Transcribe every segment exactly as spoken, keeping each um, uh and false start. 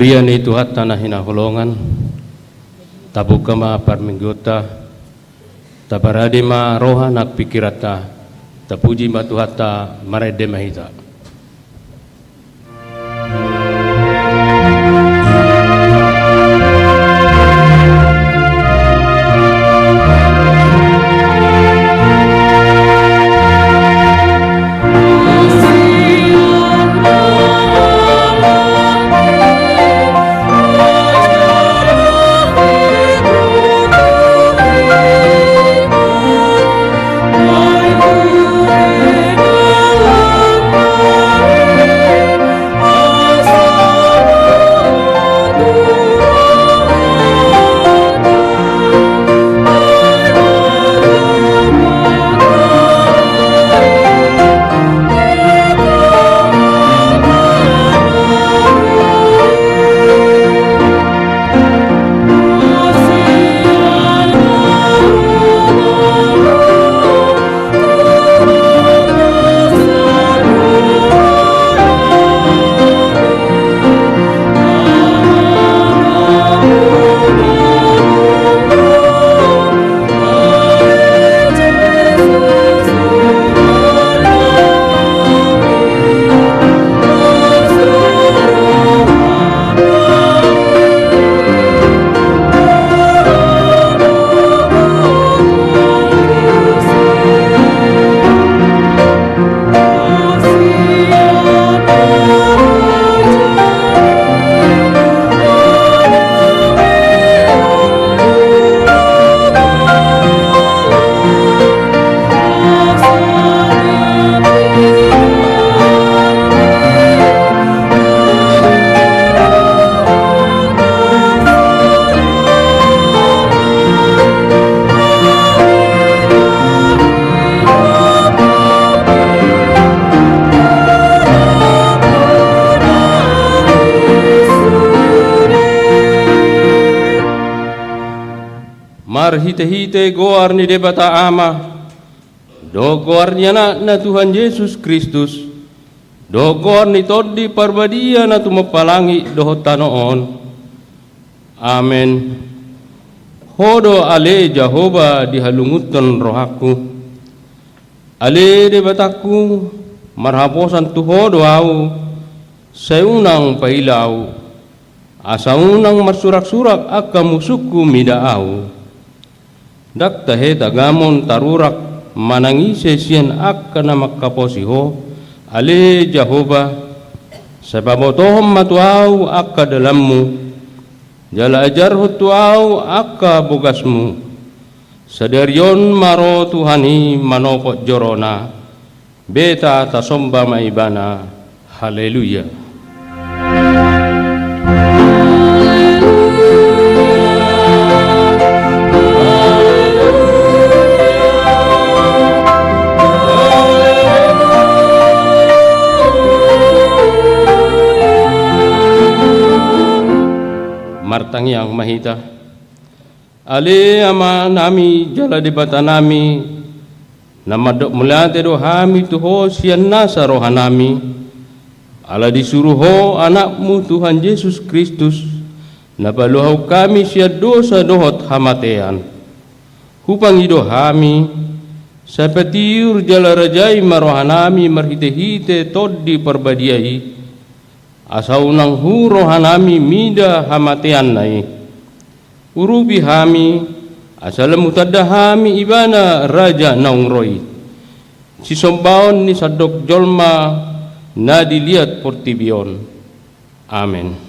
Huria ni Tuhanta na hinaholongan, tabuka ma parmingguonta, taparade ma roha nang pingkiranta, tapuji ma Tuhanta, marende ma hita. Marhitehite goar ni Debata Ama, dohot goar ni Anakna Tuhan Jesus Kristus, dohot goar ni Tondi Parbadia na tumompa langit dohot tano on. Amen. Ho do ale Jahowa dihalungunhon rohangku. Ale Debatangku, marhaposan tu Ho do ahu, sai unang paila ahu. Asa unang marsuraksurak angka musungku mida ahu. Ndang tahe tagamon tarurak manang ise sian angka na mangkaposi Ho, ale Jahowa, sai pabotohon ma tu ahu angka dalanMu, jala ajarhon tu ahu angka bogasMu. Sadari on ma ro Tuhan i manopot jorona, beta tasomba ma Ibana. Haleluya. Martangiang ma hita. Ale Amanami jala Debatanami, na mandok mauliate do hami tu Ho sian nasa rohanami, ala disuru Ho AnakMu Tuhan Jesus Kristus, na paluahon hami sian dosa dohot hamatean. Hupangido hami, sai patiur jala rajai ma rohanami marhitehite Tondi Parbadia i, asa unang hu rohanami mida hamateanna i. Urupi hami, asa lam hutanda hami Ibana Raja naung ro i, sisombaon ni sandok jolma na di liat portibi on. Amen.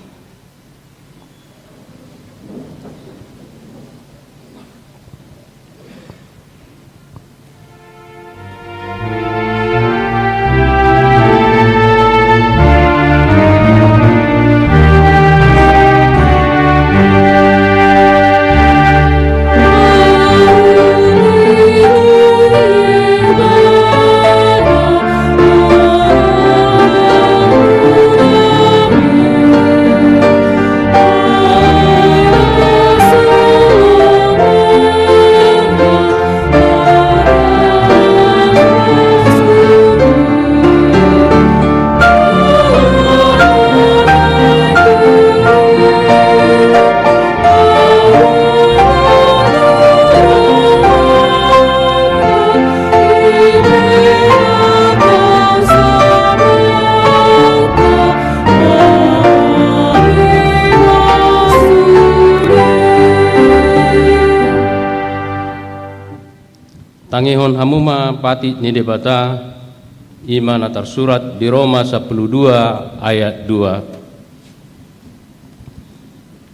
Tangihon hamu ma patik ni Debata, i ma na tarsurat di Roma sampulu dua ayat dua.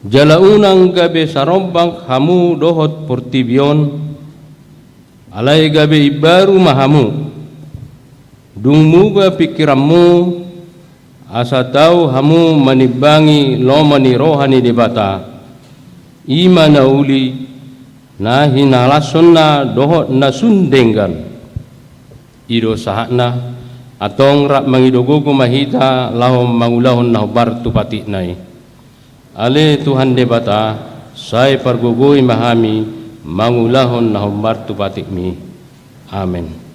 Jala unang gabe sarombang hamu dohot portibi on, alai gabe imbaru ma hamu. Dung muba pingkiranmu, asa tau hamu manimbangi lomo ni roha ni Debata, i ma na uli, na hinalashonna dohot na sun denggan. I do sahatna, antong rap mangido gogo ma hita laho mangulahon na hombar tu patikna i. Ale Tuhan Debata, sai pargogoi ma hami mangulahon na hombar tu patikmi. Amen.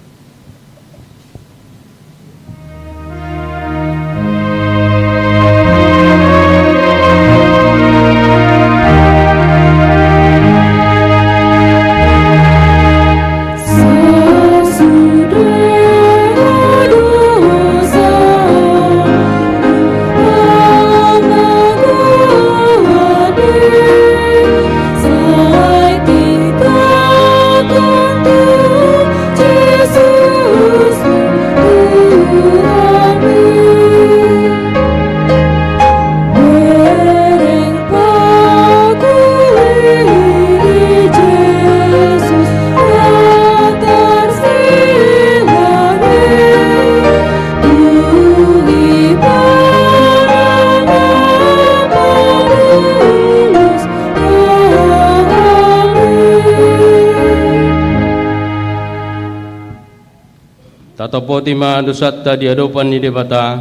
Tatopoti ma dosanta di adopan ni Debata,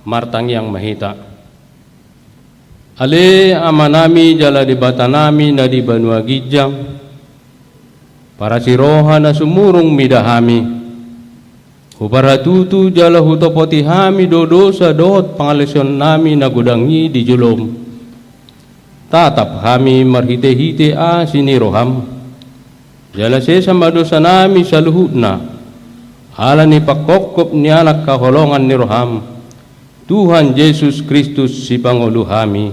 martangiang ma hita. Ale Amanami jala Debatanami na di banua ginjang, parasi roha na sumurung mida hami. Huparhatutu jala hutopoti hami do dosa dohot pangalaosionnami na godang i di jolom. Tatap hami marhitehite asi ni roham. Jala sesa ma dosanami saluhutna, ala ni pangkophop ni Anak haholongan ni roham, Tuhan Jesus Kristus Sipangolu hami.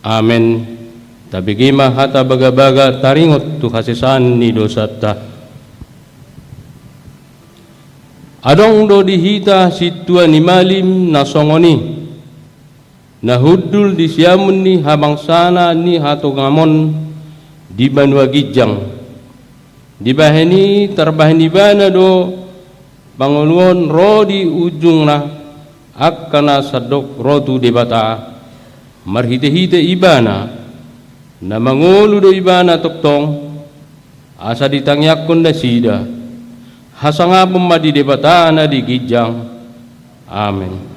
Amen. Tabege ma hata bagabaga taringot tu hasesaan ni dosanta. Adong do di hita sintua ni malim na songon i, na hundul di siamun ni habangsana ni hatongamon di banua ginjang. Dibahen i tarbahen ibana do pangoluon ro di ujungna angka na sandok ro tu Debata, marhitehite ibana, na mangolu do ibana tongtong, asa ditangiangkon nasida. Hasangapon ma di Debata na di ginjang. Amen.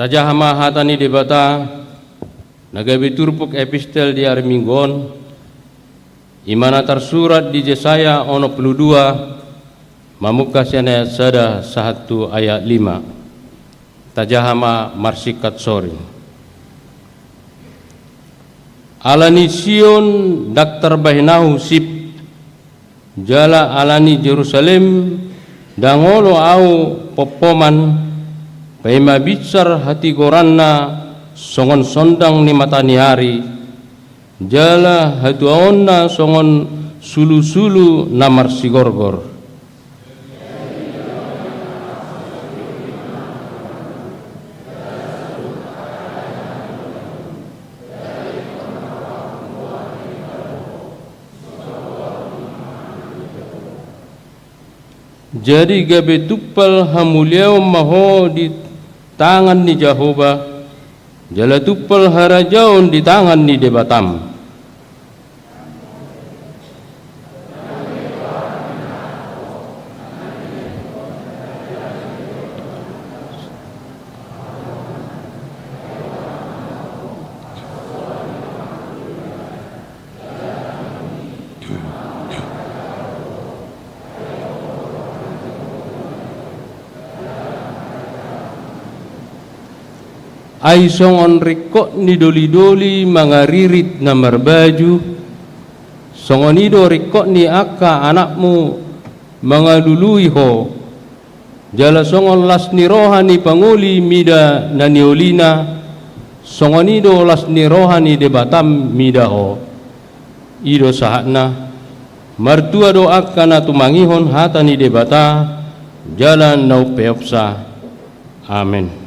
Tajaha ma hata ni Debata, na gabe turpuk epistel di ari Minggu on, i ma na tarsurat di Jesaya onom pulu dua, mamungka sian ayat sada sahat tu ayat lima. Tajaha ma marsingkat soring. Ala ni Sion ndang tarbahen ahu sip, jala ala ni Jerusalem ndang olo ahu pompoman, paima binsar hatigoranna songon sondang ni mata ni ari, jala hatuaonna songon sulusulu na marsigorgor. Jadi gabe tumpal hamuliaon ma ho di tangan ni Jahowa, jala tumpal harajaon di tangan ni Debatam. Ai songon ringkot ni dolidoli mangaririt na marbaju, songon i do ringkot ni angka anakmu mangalului ho. Jala songon las ni roha ni pangoli mida na niolina, songon i do las ni roha ni Debatam mida ho. I do sahatna. Martua do angka na tumangihon hata ni Debata, jala na umpeopsa. Amen.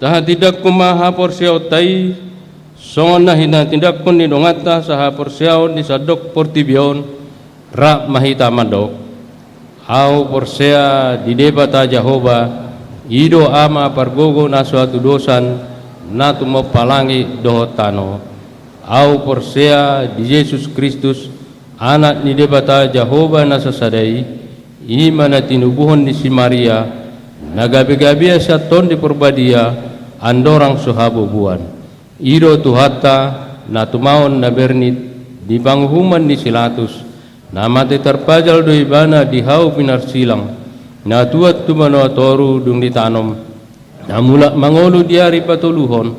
Tahatindangkon ma haporseaonta i, songon na hinatindangkon ni donganta sahaporseaon di sandok portibi on, rap ma hita mandok. Ahu porsea di Debata Jahowa, i do Ama pargogo na so hatudosan, na tumompa langit dohot tano. Ahu porsea di Jesus Kristus, Anak ni Debata Jahowa na sasada i, i ma na tinubuhon ni si Maria, na gabegabean sian Tondi Porbadia, andorang so habubuan. I do Tuhanta, na tumaon na bernit di panguhuman ni si Latus, na mate tarpajal do ibana di hau pinarsilang, na tuat tu banua toru dung ditanom, na mulak mangolu di ari patoluhon,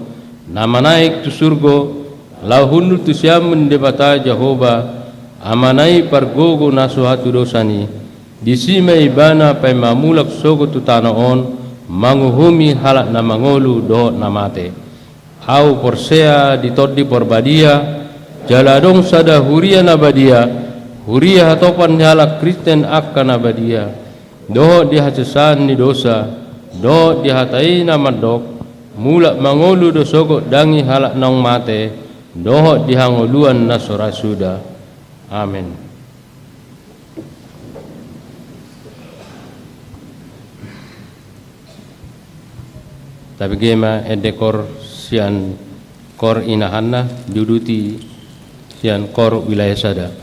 na manaek tu surgo, laho hundul tu siamun ni Debata Jahowa, Amana i pargogo na so hatudosan i. Disi ma ibana paima mulak sogot tu tano on, manguhumi halak na mangolu dohot na mate. Ahu porsea di Tondi Porbadia, jala adong sada huria na badia, huria hatopan ni halak Kristen angka na badia, dohot di hasesaan ni dosa, dohot di hata i na mandok, mulak mangolu do sogot dangi halak naung mate, dohot di hangoluan na so ra suda. Amen. Tabege ma ende koor sian koor Ina Hanna, diuduti sian koor Wilaya Sada.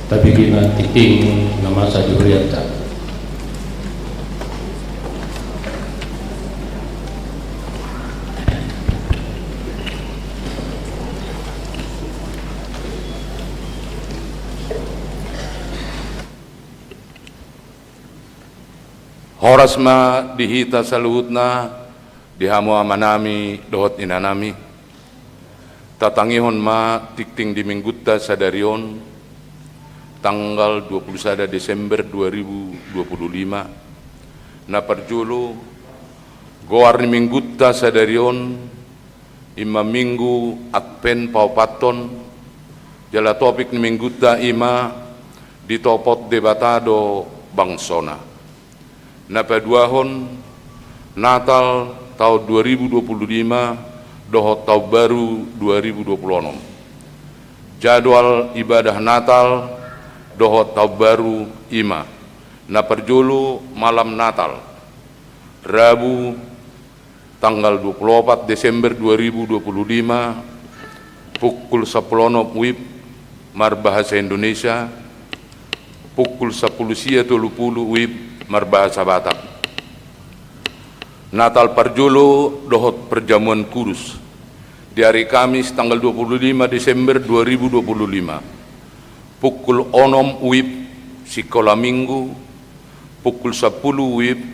Tabege ma tingting na masa di hurianta. Horas ma di hita saluhutna, di hamu amanami dohot inanami. Tatangihon ma tingting di Minggunta sadari on, tanggal dua puluh sada Desember dua ribu dua puluh lima. Na parjolo, goar ni Minggunta sadari on, i ma Minggu Advent paopathon, jala topik ni Minggunta i ma ditopot Debata do bangsona. Na paduahon, Natal taon dua ribu dua puluh lima dohot Taon Baru dua ribu dua puluh onom. Jadwal ibadah Natal dohot Taon Baru i ma: na parjolo, malam Natal, Rabu tanggal dua puluh opat Desember dua ribu dua puluh lima, pukul sampulu onom WIB marbahasa Indonesia, pukul sampulu sia tolu pulu WIB marbahasa Batak. Natal parjolo dohot parjamuan kudus di ari Kamis tanggal dua puluh lima Desember dua ribu dua puluh lima, pukul onom WIB sikola minggu, pukul sampulu WIB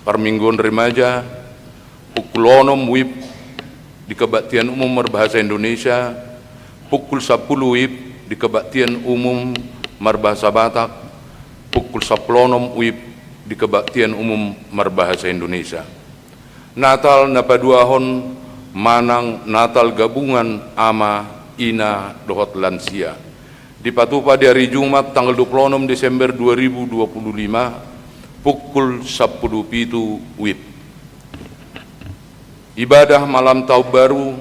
parmingguon remaja, pukul onom WIB di kebaktian umum marbahasa Indonesia, pukul sampulu WIB di kebaktian umum marbahasa Batak, pukul sampulu onom WIB di kebaktian umum marbahasa Indonesia. Natal na paduahon manang Natal gabungan ama, ina dohot lansia dipatupa di ari Jumat tanggal dua puluh onom Desember dua ribu dua puluh lima, pukul sampulu pitu WIB. Ibadah malam Taon Baru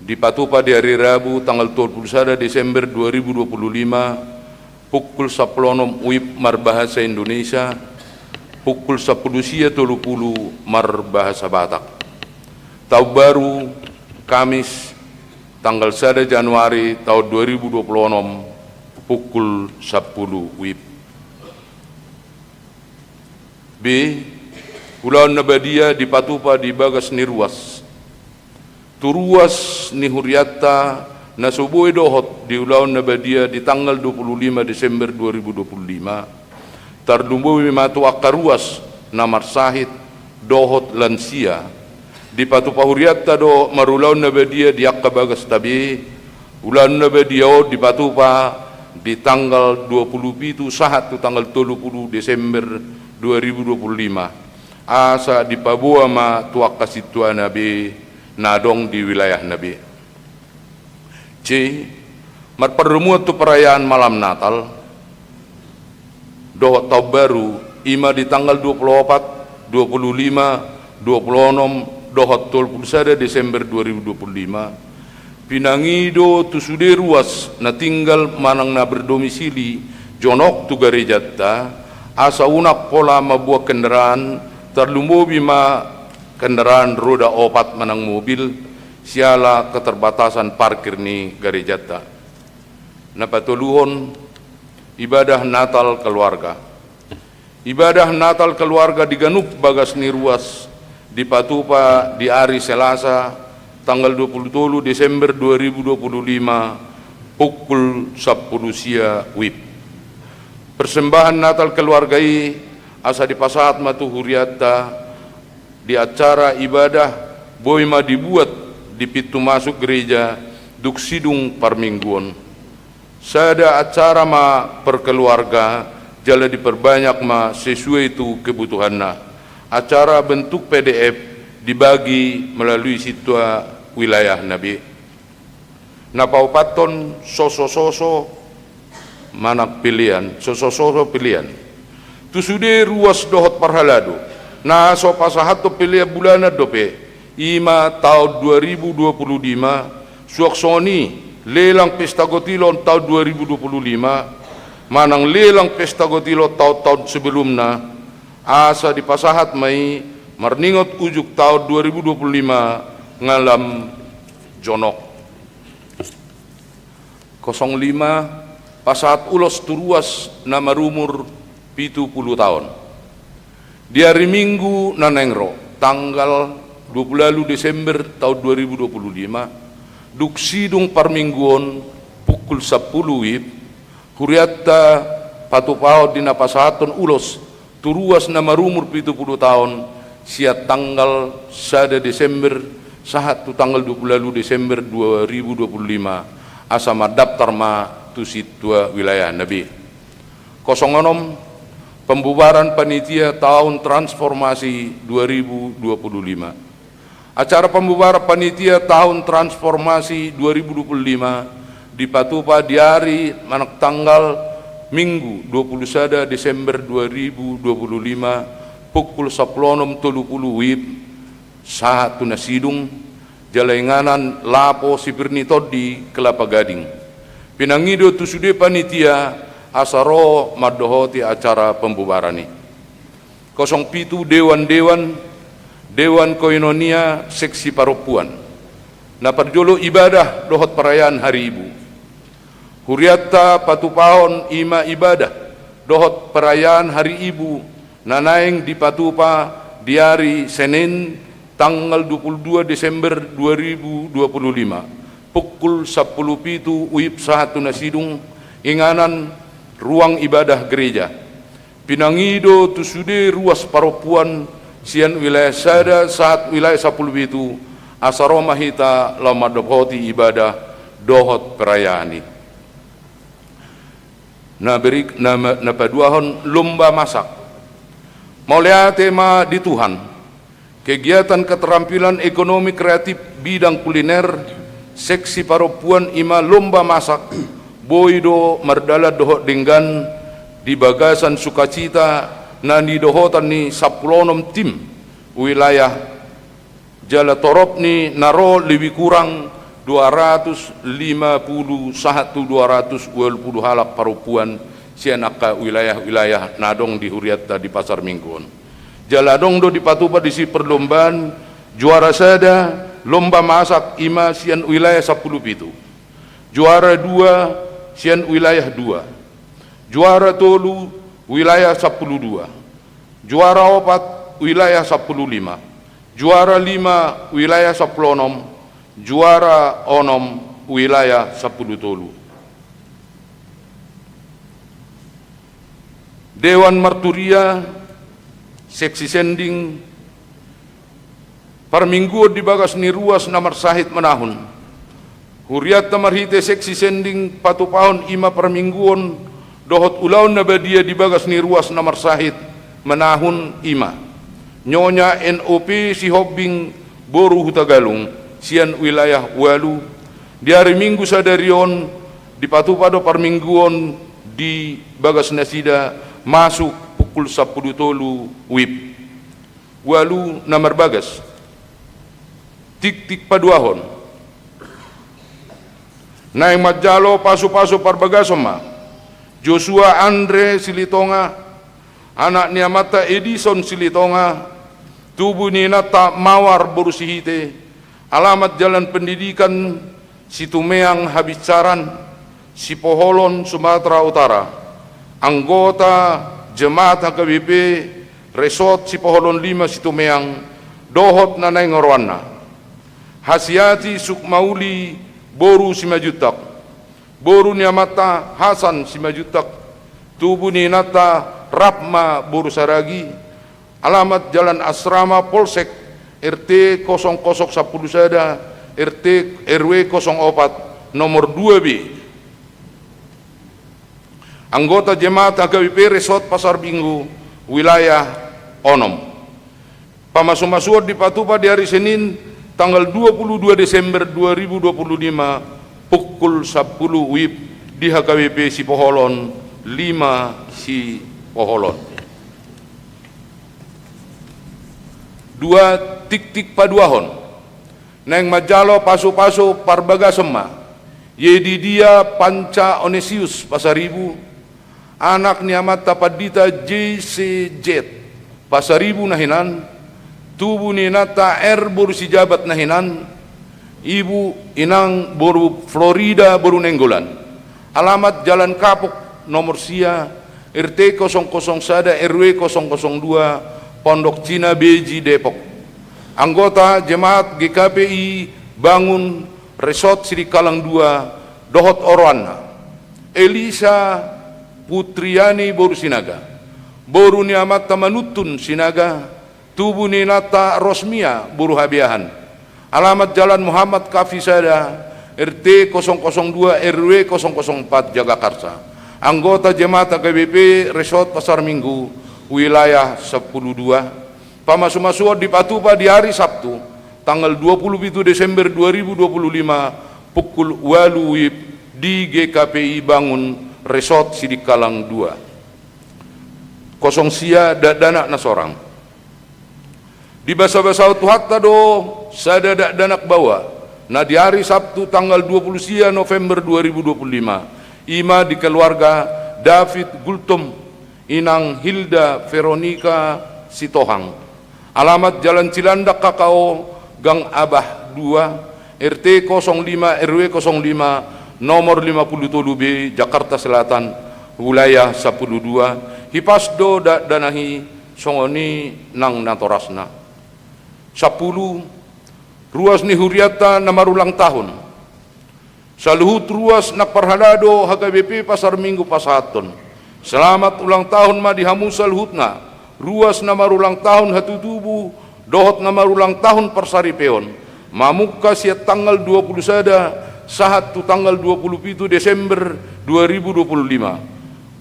dipatupa di ari Rabu tanggal tolu pulu sada Desember dua ribu dua puluh lima, pukul sampulu onom WIB marbahasa Indonesia, pukul sampulu sia tolu pulu marbahasa Batak. Taon Baru, Kamis tanggal sada Januari taon dua ribu dua puluh onom, pukul sampulu WIB. B. Ulaon na badia dipatupa di bagas ni ruas. Tu ruas ni hurianta na so boi dohot di ulaon na badia di tanggal dua puluh lima Desember dua ribu dua puluh lima, tarlumobi ma tu angka ruas na marsahit dohot lansia, dipatupa hurianta do marulaon na badia di angka bagasta be. Ulaon na badia on dipatupa di tanggal dua pulu pitu sahat tu tanggal tolu pulu Desember dua ribu dua pulu lima, asa dipaboa ma tu angka sintuana be na adong di wilayahna be. C. Marpardomuan tu perayaan malam Natal dohot Taon Baru, i ma di tanggal dua pulu opat, dua pulu lima, dua pulu onom dohot tolu pulu sada Desember dua ribu dua pulu lima, pinangido tu sude ruas na tinggal manang na berdomisili jonok tu garejanta, asa unang pola mamboan kendaraan, tarlumobi ma kendaraan roda opat manang mobil, siala keterbatasan parkir ni garejanta. Na patoluhon, ibadah Natal keluarga. Ibadah Natal keluarga di ganup bagas ni ruas dipatupa di ari Selasa, tanggal dua pulu tolu Desember dua ribu dua pulu lima, pukul sampulu sia WIB. Persembahan Natal keluarga i asa dipasahat ma tu hurianta, di acara ibadah boi ma dibuat di pintu masuk gereja dung sidung parmingguon. Sada acara ma per keluarga, jala diperbanyak ma sesuai tu kebutuhanna. Acara bentuk P D F dibagi melalui sintua wilayahna be. Na paopathon, sosososo manang pelean, sosososo pelean. Tu sude ruas dohot parhalado na so pasahathon pelean bulanan dope, i ma taon dua ribu dua pulu lima, suang songon i lelang pesta gotilon taon dua ribu dua pulu lima, manang lelang pesta gotilon taon-taon sebelumna, asa dipasahat ma i marningot ujung taon dua ribu dua pulu lima nga lam jonok. Kosong lima, pasahat ulos tu ruas na marumur pitu pulu taon. Di ari Minggu na naeng ro, tanggal dua pulu ualu Desember taon dua ribu dua pulu lima, dung sidung parmingguon pukul sampulu wib, hurianta patupahon di na pasahathon ulos tu ruas na marumur pitu pulu taon, sian tanggal sada Desember sahat tu tanggal dua pulu ualu Desember dua ribu dua pulu lima, asa mandaptar ma tu sintua wilayahna be. Kosong onom, pembubaran panitia taon transformasi dua ribu dua pulu lima. Acara pembubaran panitia taon transformasi dua ribu dua pulu lima dipatupa di ari manang tanggal Minggu dua pulu sada Desember dua ribu dua pulu lima, pukul sampulu onom tolu pulu wib, sahat tu na sidung, jala inganan Lapo Sipir ni Tondi, Kelapa Gading. Pinangido tu sude panitia asa ro mandohoti acara pembubaran i. Kosong pitu, dewan-dewan, dewan koinonia seksi parompuan. Na parjolo ibadah dohot perayaan hari ibu. Hurianta patupahon i ma ibadah dohot perayaan hari ibu na naeng dipatupa di ari Senin tanggal dua pulu dua Desember dua ribu dua pulu lima, pukul sampulu pitu wib sahat tu na sidung, inganan ruang ibadah gereja. Pinangido tu sude ruas parompuan sian wilayah sada sahat wilayah sampulu pitu, asa ro ma hita laho mandohoti ibadah dohot perayaan i. Na berik-, na, na paduahon, lomba masak. Mauliate ma di Tuhan. Kegiatan keterampilan ekonomi kreatif bidang kuliner seksi parompuan i ma lomba masak, boi do mardalan dohot denggan di bagasan sukacita na nidohotan ni sampulu onom tim wilayah, jala torop ni na ro lebih kurang dua ratus lima pulu sahat tu dua ratus ualu pulu halak parompuan sian angka wilayah-wilayah na adong di hurianta di Pasar Minggu on. Jala adong do dipatupa disi perlombaan, juara sada lomba masak i ma sian wilayah sampulu pitu, juara dua sian wilayah dua, juara tolu wilayah sampulu dua, juara opat wilayah sampulu lima, juara lima wilayah sampulu onom, juara onom wilayah sampulu tolu. Dewan marturia, seksi sending, parmingguon di bagas ni ruas na marsahit manahun. Hurianta marhite seksi sending patupahon i ma parmingguon dohot ulaon na badia di bagas ni ruas na marsahit manahun i ma Nyonya N O P Sihombing boru Hutagalung sian wilayah ualu. Di ari Minggu sadari on dipatupa do parmingguon di bagas nasida masuk pukul sampulu tolu wib. Ualu na marbagas. Tiktik paduahon. Naeng manjalo pasupasu parbagason ma Joshua Andre Silitonga, anak ni amanta Edison Silitonga, tubu ni inanta Mawar boru Sihite, alamat Jalan Pendidikan, Situmeang, Habinsaran, Sipoholon, Sumatera Utara, anggota jemaat H K B P Resort Sipoholon lima Situmeang, dohot na naeng roanna. Hasiati Sukmauli boru Simanjuntak, boru ni amanta Hasan Simanjuntak, tubu ni inanta Rahma boru Saragi, alamat Jalan Asrama Polsek, R T kosong kosong sampulu sada, R T, R W kosong opat, nomor dua B. Anggota jemaat H K B P Resort Pasar Minggu, wilayah onom. Pamasumasuon dipatupa di ari Senin, tanggal dua puluh dua Desember dua ribu dua puluh lima, pukul sampulu wib di H K B P Sipoholon lima Sipoholon. Dua, tiktik paduahon. Naeng manjalo pasupasu parbagason ma Yedidia Panca Onesius Pasaribu, anak ni amanta Pandita J C Z Pasaribu na hinan, tubu ni inanta R boru Sijabat na hinan, ibu inang boru Florida boru Nainggolan, Alamat Jalan Kapuk nomor sia, R T kosong kosong sada, R W kosong kosong dua, Pondok Cina Beji, Depok. Anggota jemaat G K P I Bangun Resort Sidikalang dua dohot oroanna: Elisa Putriani boru Sinaga, boru ni amanta Manuntun Sinaga, tubu ni inanta Rosmia boru Habeahan. Alamat Jalan Muhammad Kafi sada, R T kosong kosong dua, R W kosong kosong empat, Jagakarsa. Anggota jemaat H K B P Resort Pasar Minggu, wilayah sampulu dua. Pamasumasuon dipatupa di ari Sabtu, tanggal dua pulu pitu Desember dua ribu dua pulu lima, pukul ualu WIB di G K P I Bangun Resort Sidikalang dua. Kosong sia, dakdanak na sorang. Dibasabasahon Tuhanta do sada dakdanak baoa, na di ari Sabtu tanggal dua pulu sia November dua ribu dua pulu lima, i ma di keluarga David Gultom, inang Hilda Veronica Sitohang. Alamat Jalan Cilandak K K O, Gang Abah dua, R T kosong lima, R W kosong lima, nomor lima pulu tolu B, Jakarta Selatan, wilayah sampulu dua. Hipas do dakdanak i, songon i nang natorasna. Sampulu, ruas ni hurianta na marulang tahun. Saluhut ruas nang parhalado H K B P Pasar Minggu pasahathon selamat ulang tahun ma di hamu saluhutna, ruas na marulang tahun hatutubu dohot na marulang tahun parsaripeon, mamungka sian tanggal dua pulu sada sahat tu tanggal dua pulu pitu Desember dua ribu dua pulu lima.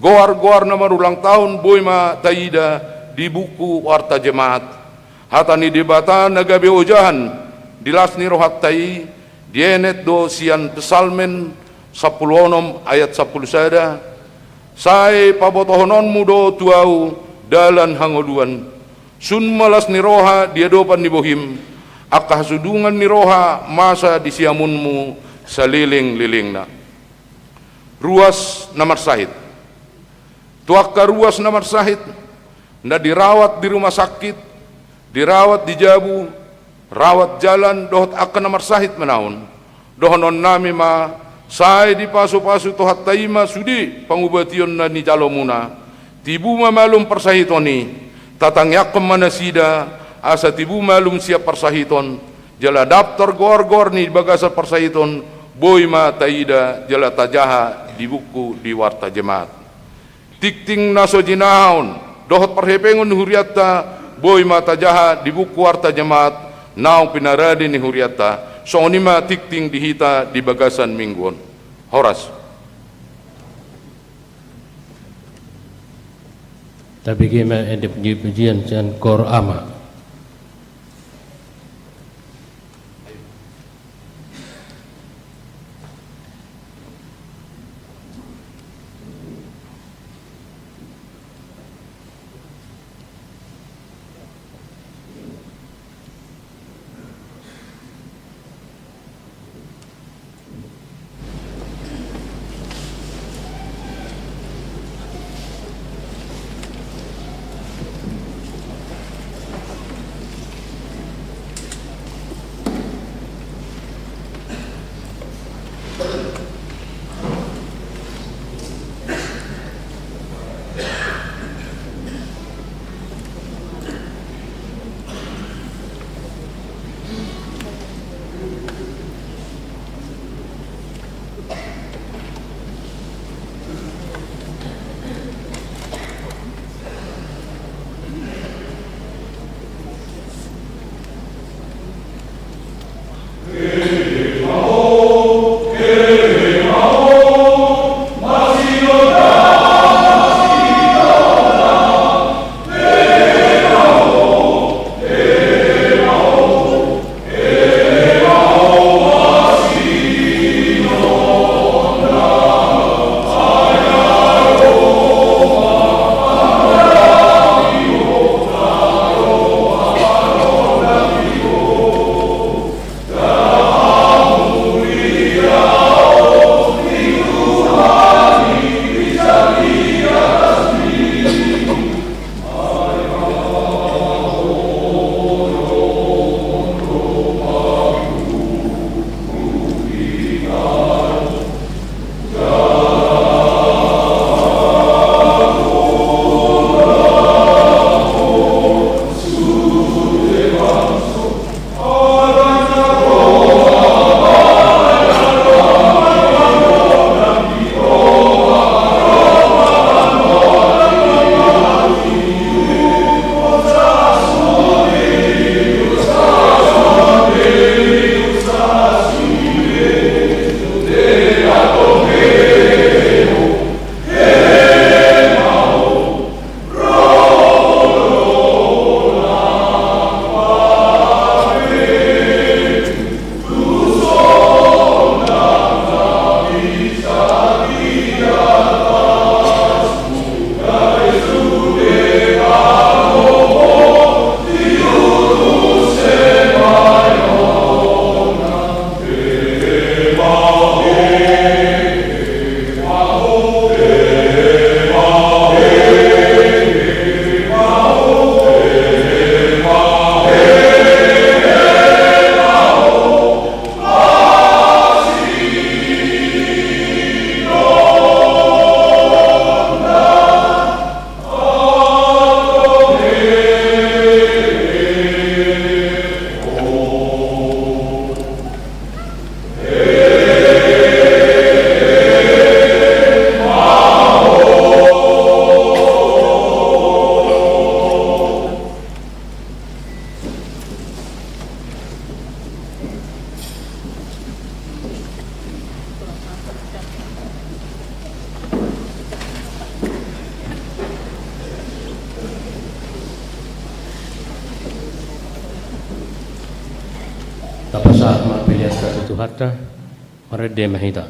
Goar-goar na marulang tahun boi ma taida di buku warta jemaat. Hata ni Debata na gabe ojahan di las ni rohanta i, dienet do sian Psalmen sampulu onom ayat sampulu sada: Sai pabotohononmu do tu ahu dalan hangoluan. Sun ma las ni roha di adopan ni bohim, angka hasudungan ni roha masa di siamunmu saleleng-lelengna. Ruas na marsahit. Tu angka ruas na marsahit, na dirawat di rumah sakit, dirawat di jabu, rawat jalan dohot angka na marsahit manaon, dohononnami ma, sai dipasupasu Tuhanta i ma sude pangubation na nijalo muna. Tibu ma malum parsahiton i, tatangiangkon ma nasida asa tibu malum sian parsahiton, jala daptar goar-goar ni bagasan parsahiton boi ma taida jala tajaha di buku di warta jemaat. Tingting na so jinahahon dohot parhepengon ni hurianta boi ma tajaha di buku warta jemaat naung pinarade ni hurianta. Songon i ma tingting di hita di bagasan minggu on. Horas. Tabege ma ende puji-pujian sian Koor Ama. Sa marpilianta tu Tuhanta, marende ma hita.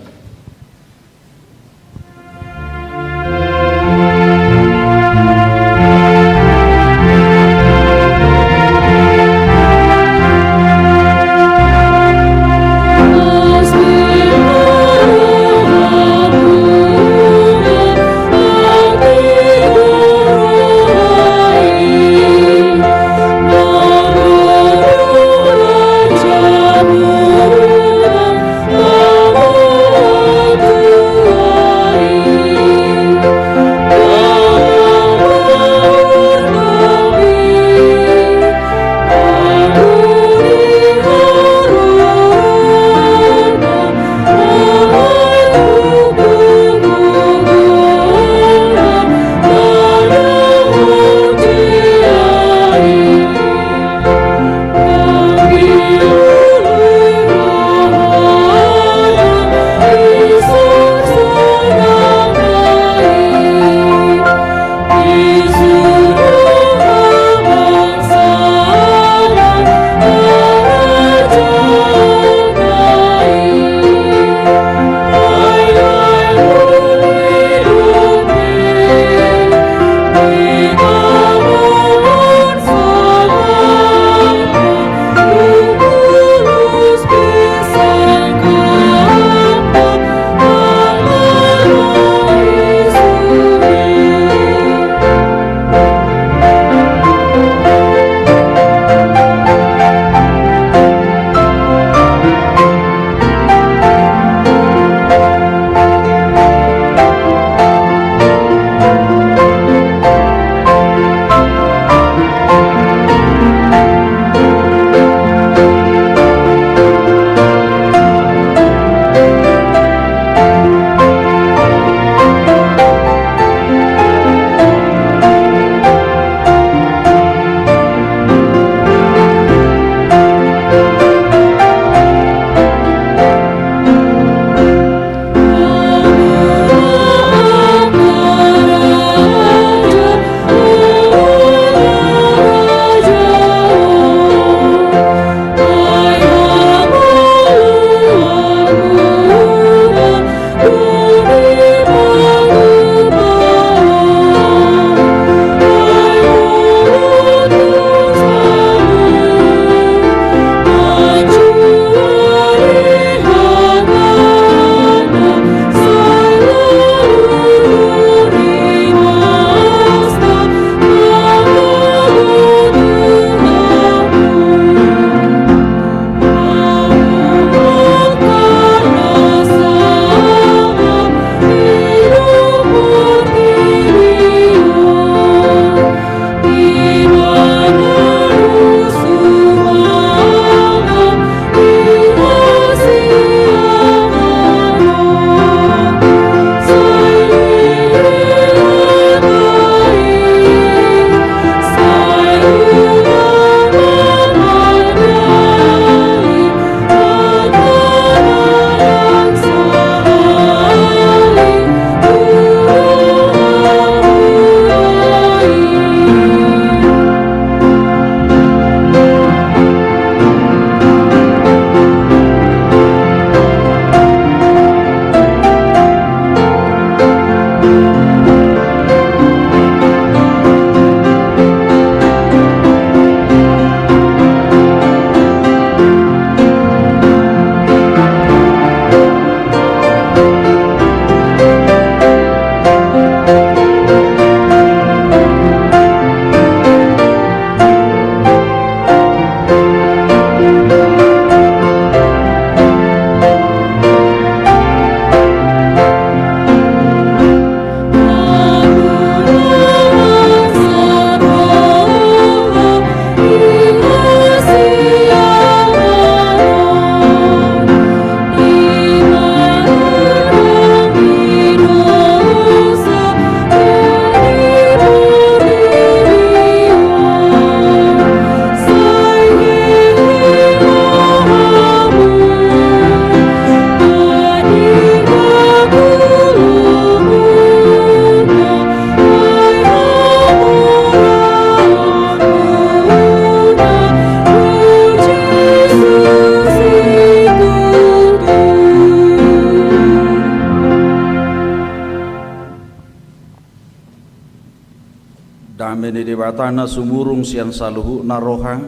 Dame ni Debata na sumurung sian saluhutna roha,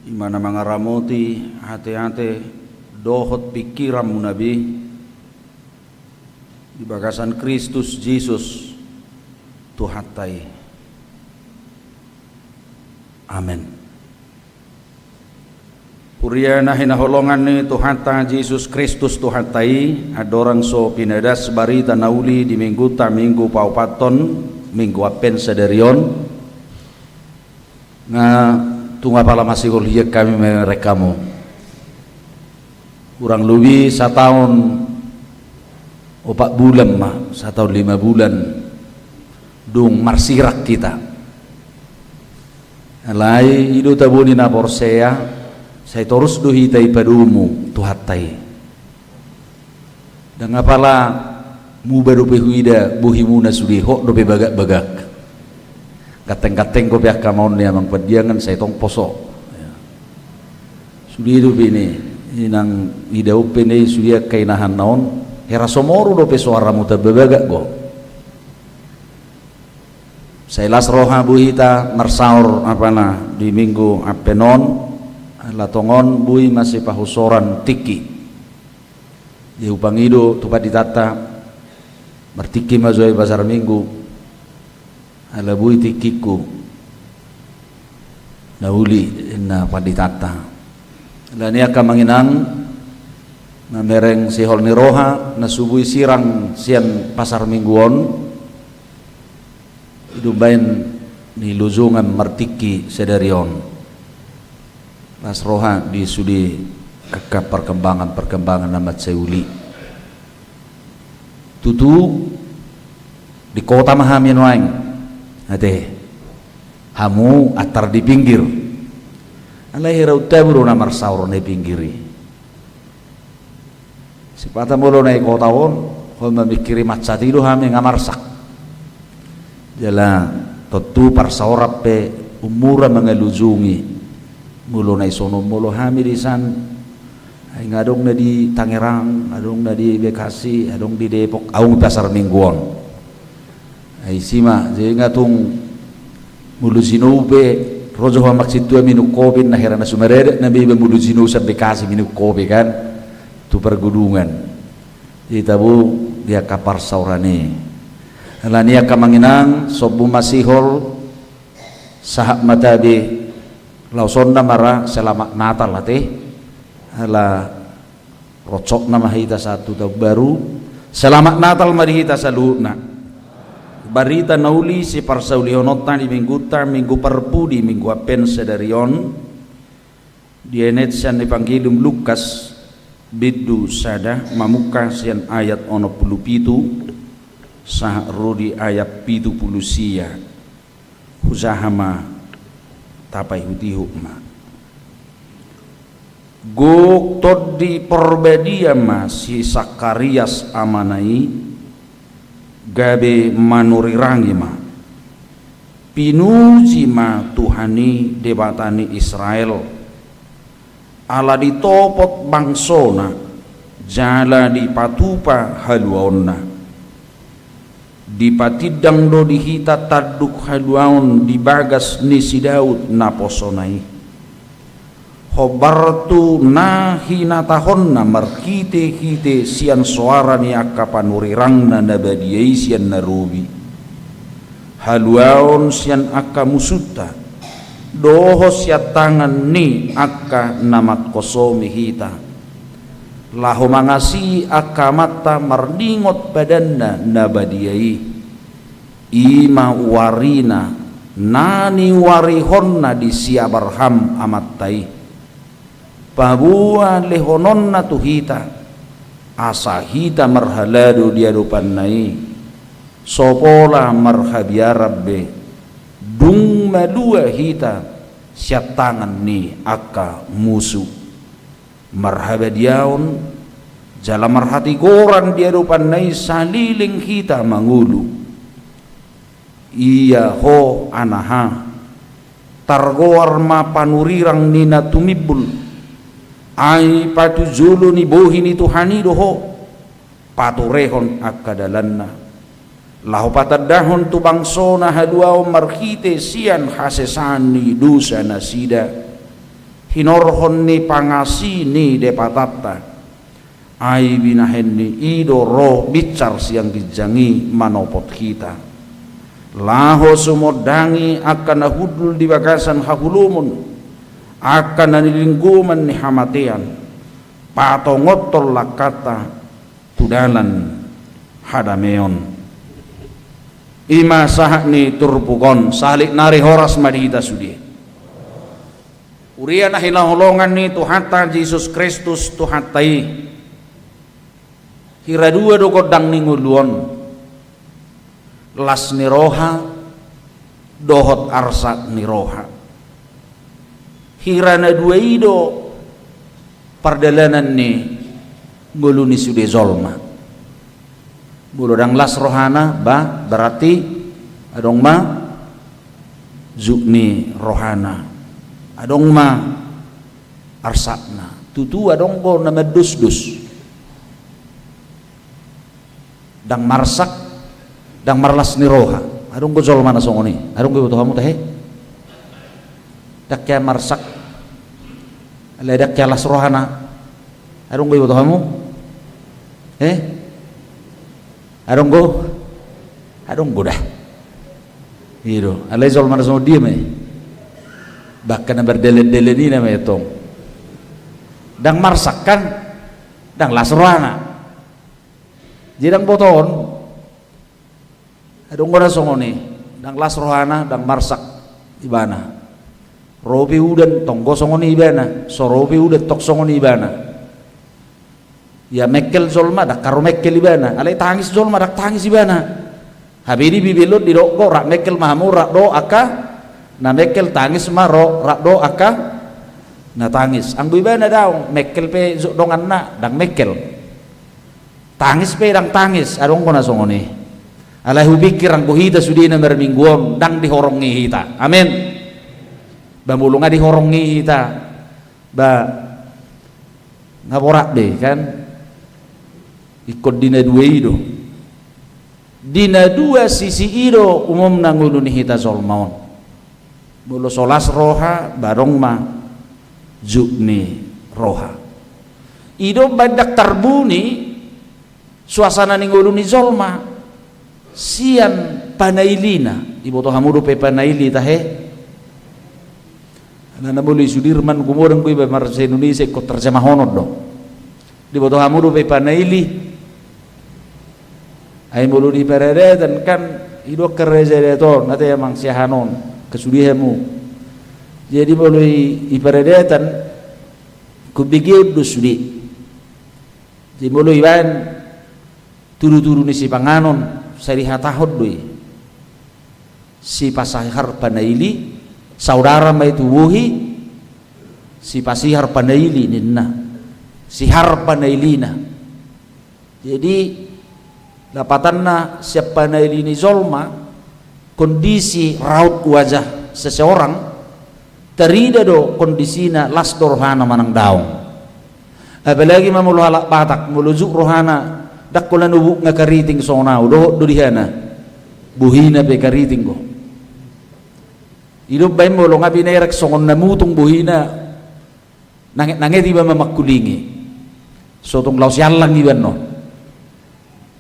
i ma na mangaramoti ateate dohot pingkiranmuna be di bagasan Kristus Jesus Tuhanta i. Amen. Huria na hinaholongan ni Tuhanta Jesus Kristus Tuhanta i, andorang so pinadas barita na uli di Mingguta, Minggu paopathon, Minggu Advent sadari on, nga tung apala masihol hian hami mamereng hamu. Kurang lobi sataon opat bulan ma, sataon lima bulan, dung marsirang hita. Alai i do tabo ni na porsea, sai torus do hita ipadomu Tuhanta i. Ndang apala muba dope huida bohimuna sude, hot dope bagak-bagak. Ganteng-ganteng dope angka maon ni Amang Pandiangan, sai tong poso. Sude dope i, inang ida dope i, sude angka inahan na on, hera so moru dope soaramu, tamba bagak do. Sai las roha boi hita marsaor apala di Minggu Advent on, ala tongon boi ma sipahusoran tingki. Jadi hupangido tu panditanta, martingki ma jo i pasar Minggu, ala boi tingkingku na uli, ninna panditanta. Alani i angka amang inang, mamereng sihol ni roha na so boi sirang sian pasar Minggu on, i do umbahen nilujungan martingki sadari on. Las roha di sude angka parkembangan-parkembangan na mansai uli. Tutu di kota ma hami nuaeng, ate, hamu antar di pinggir. Alai hera untabu do na marsaor na di pinggir i. Sipata molo na di kota on, hot mamingkiri mansat i do hami, nga marsak. Jala tontu parsaoran pe ummura mangalujungi. Molo na dison on, molo hami disan, ai nga adong na di Tangerang, adong na di Bekasi, adong di Depok, adong pasar Minggu on. Ai isi ma, jadi nga tung molo jinou pe, ro jo ho amang sintua minum kopi, na hera na sumaradat na be iba molo jinou sian Bekasi minum kopi kan, tu pargudungan. Jadi tabo di angka parsaoran i. Alani i angka amang inang, sombu ma sihol, sahat ma tabe, laosonna ma ra, selamat Natal ate. Ala ronsokna ma hita sahat tu taon baru. Selamat Natal ma di hita saluhutna. Barita na uli siparsaulihononta di Mingguta, Minggu parpudi, Minggu Advent sadari on, dienet sian Evangelium Lukas, bindu sada, mamungka sian ayat onom pulu pitu sahat ro di ayat pitu pulu sia. Hujaha ma tapaihut-ihut ma. Gok Tondi Porbadia ma si Sakarias amana i, gabe manurirangi ma. Pinuji ma Tuhan i, Debata ni Israel, ala ditopot bangsona, jala dipatupa haluaonna. Dipatindang do di hita tanduk haluaon di bagas ni si Daud naposona i. Hombar tu na hinatahonna marhite-hite sian soara ni angka panurirangna na badia i sian na robi. Haluaon sian angka musunta, dohot sian tangan ni angka na mangkosomi hita. Laho mangasihi angka amanta marningot padanna na badia i. I ma warina na niuarihonna di si Abraham amanta i. Paboa lehononna tu hita, asa hita marhalado di adopanna i, so pola marhabiaran be, dung malua hita sian tangan ni angka musu. Marhabadiaon, jala marhatigoran di adopanna i saleleng hita mangolu. Ia ho anaha, targoar ma panurirang ni na tumimbul, ai patujolo ni bohi ni Tuhan i do ho, paturehon angka dalanna. laho patandahon tu bangsona haluaon marhite sian hasesaan ni dosa nasida, hinorhon ni pangasi ni Depatanta. Ai binahen ni i do ro binsar sian ginjang i manopot hita, laho sumondangi angka na hundul di bagasan hahulumon, angka na nilinggoman ni hamatean, patongothon langkanta tu dalan hadameon. I ma sahat ni turpuk on. Sahali nari horas ma di hita sude. Huria na hinaholongan ni Tuhanta Jesus Kristus Tuhanta i, hira dua do gondang ni ngolu on, las ni roha dohot arsak ni roha. Hira na dua i do pardalanan ni ngolu ni sude jolma. Molo ndang las rohana, ba, berarti adong ma jut ni rohana, adong ma arsakna. Tutu adong do na mandosdos. Ndang marsak, ndang marlas ni roha. Adong do jolma na songon i. Adong do, iboto hamu tahe? Ndang hea marsak, alai ndang hea las rohana. Adong do, iboto hamu? Eh? Adong do? Adong do da. I do. Alai jolma na songon dia ma i? Bahkan na mardalan-dalan i nama i tong. Ndang marsak kan? Ndang las rohana. Jadi ndang botohon. Adong do na songon i, ndang las rohana, ndang marsak ibana. Ro pe udan, tong do songon i ibana. So ro pe udan, tong songon i ibana. Ia mengkel jolma, ndang ro mengkel ibana. Alai tangis jolma, ndang tangis ibana. Hape di Bibel on didok do, rap mengkel ma hamu rap dohot angka na mengkel, tangis ma ro rap dohot angka na tangis. Anggo ibana daong, mengkel pe jut donganna, ndang mengkel. Tangis pe ndang tangis, adong do na songon i. Alai hupikir anggo hita sude na marminggu on, ndang dihorongi hita. Amen. Ba molo nga dihorongi hita, ba nga borat be, kan? Ingkon di na dua i do. Di na dua sisi i do umumna ngolu ni hita jolma on. Molo so las roha, ba adong ma jut ni roha. I do umbaen ndang tarbuni suasana ni ngolu ni jolma sian panailina. Iboto hamu dope panaili tahe? Alana molo i Sudirman gumodang do iba marhata Indonesia, ingkon terjemahonon do. Diboto hamu dope panaili? Ai molo di paradatan kan, i do angka raja adat on, ate amang siahaan on, angka sude hamu. Jadi molo i, i paradatan, ingkon begeon do sude. Jadi molo ibaen tudutudu ni sipanganon, sai dihatahon do i. Sipasihar panaili, saudara ma i tu bohi, sipasihar panaili ninna. Sihar panailina. Jadi, lapatanna sian panaili ni jolma, kondisi raut wajah seseorang, tarida do kondisina las do rohana manang daong. Apalagi ma molo halak Batak, molo jut rohana, ndang holan obuk nga kariting songon au, dohot do di hana, bohina pe kariting do. I do umbaen molo nga binerek songon na mutung bohina, nanget-nanget iba ma mangkulingi. So tung laos iallang iba annon.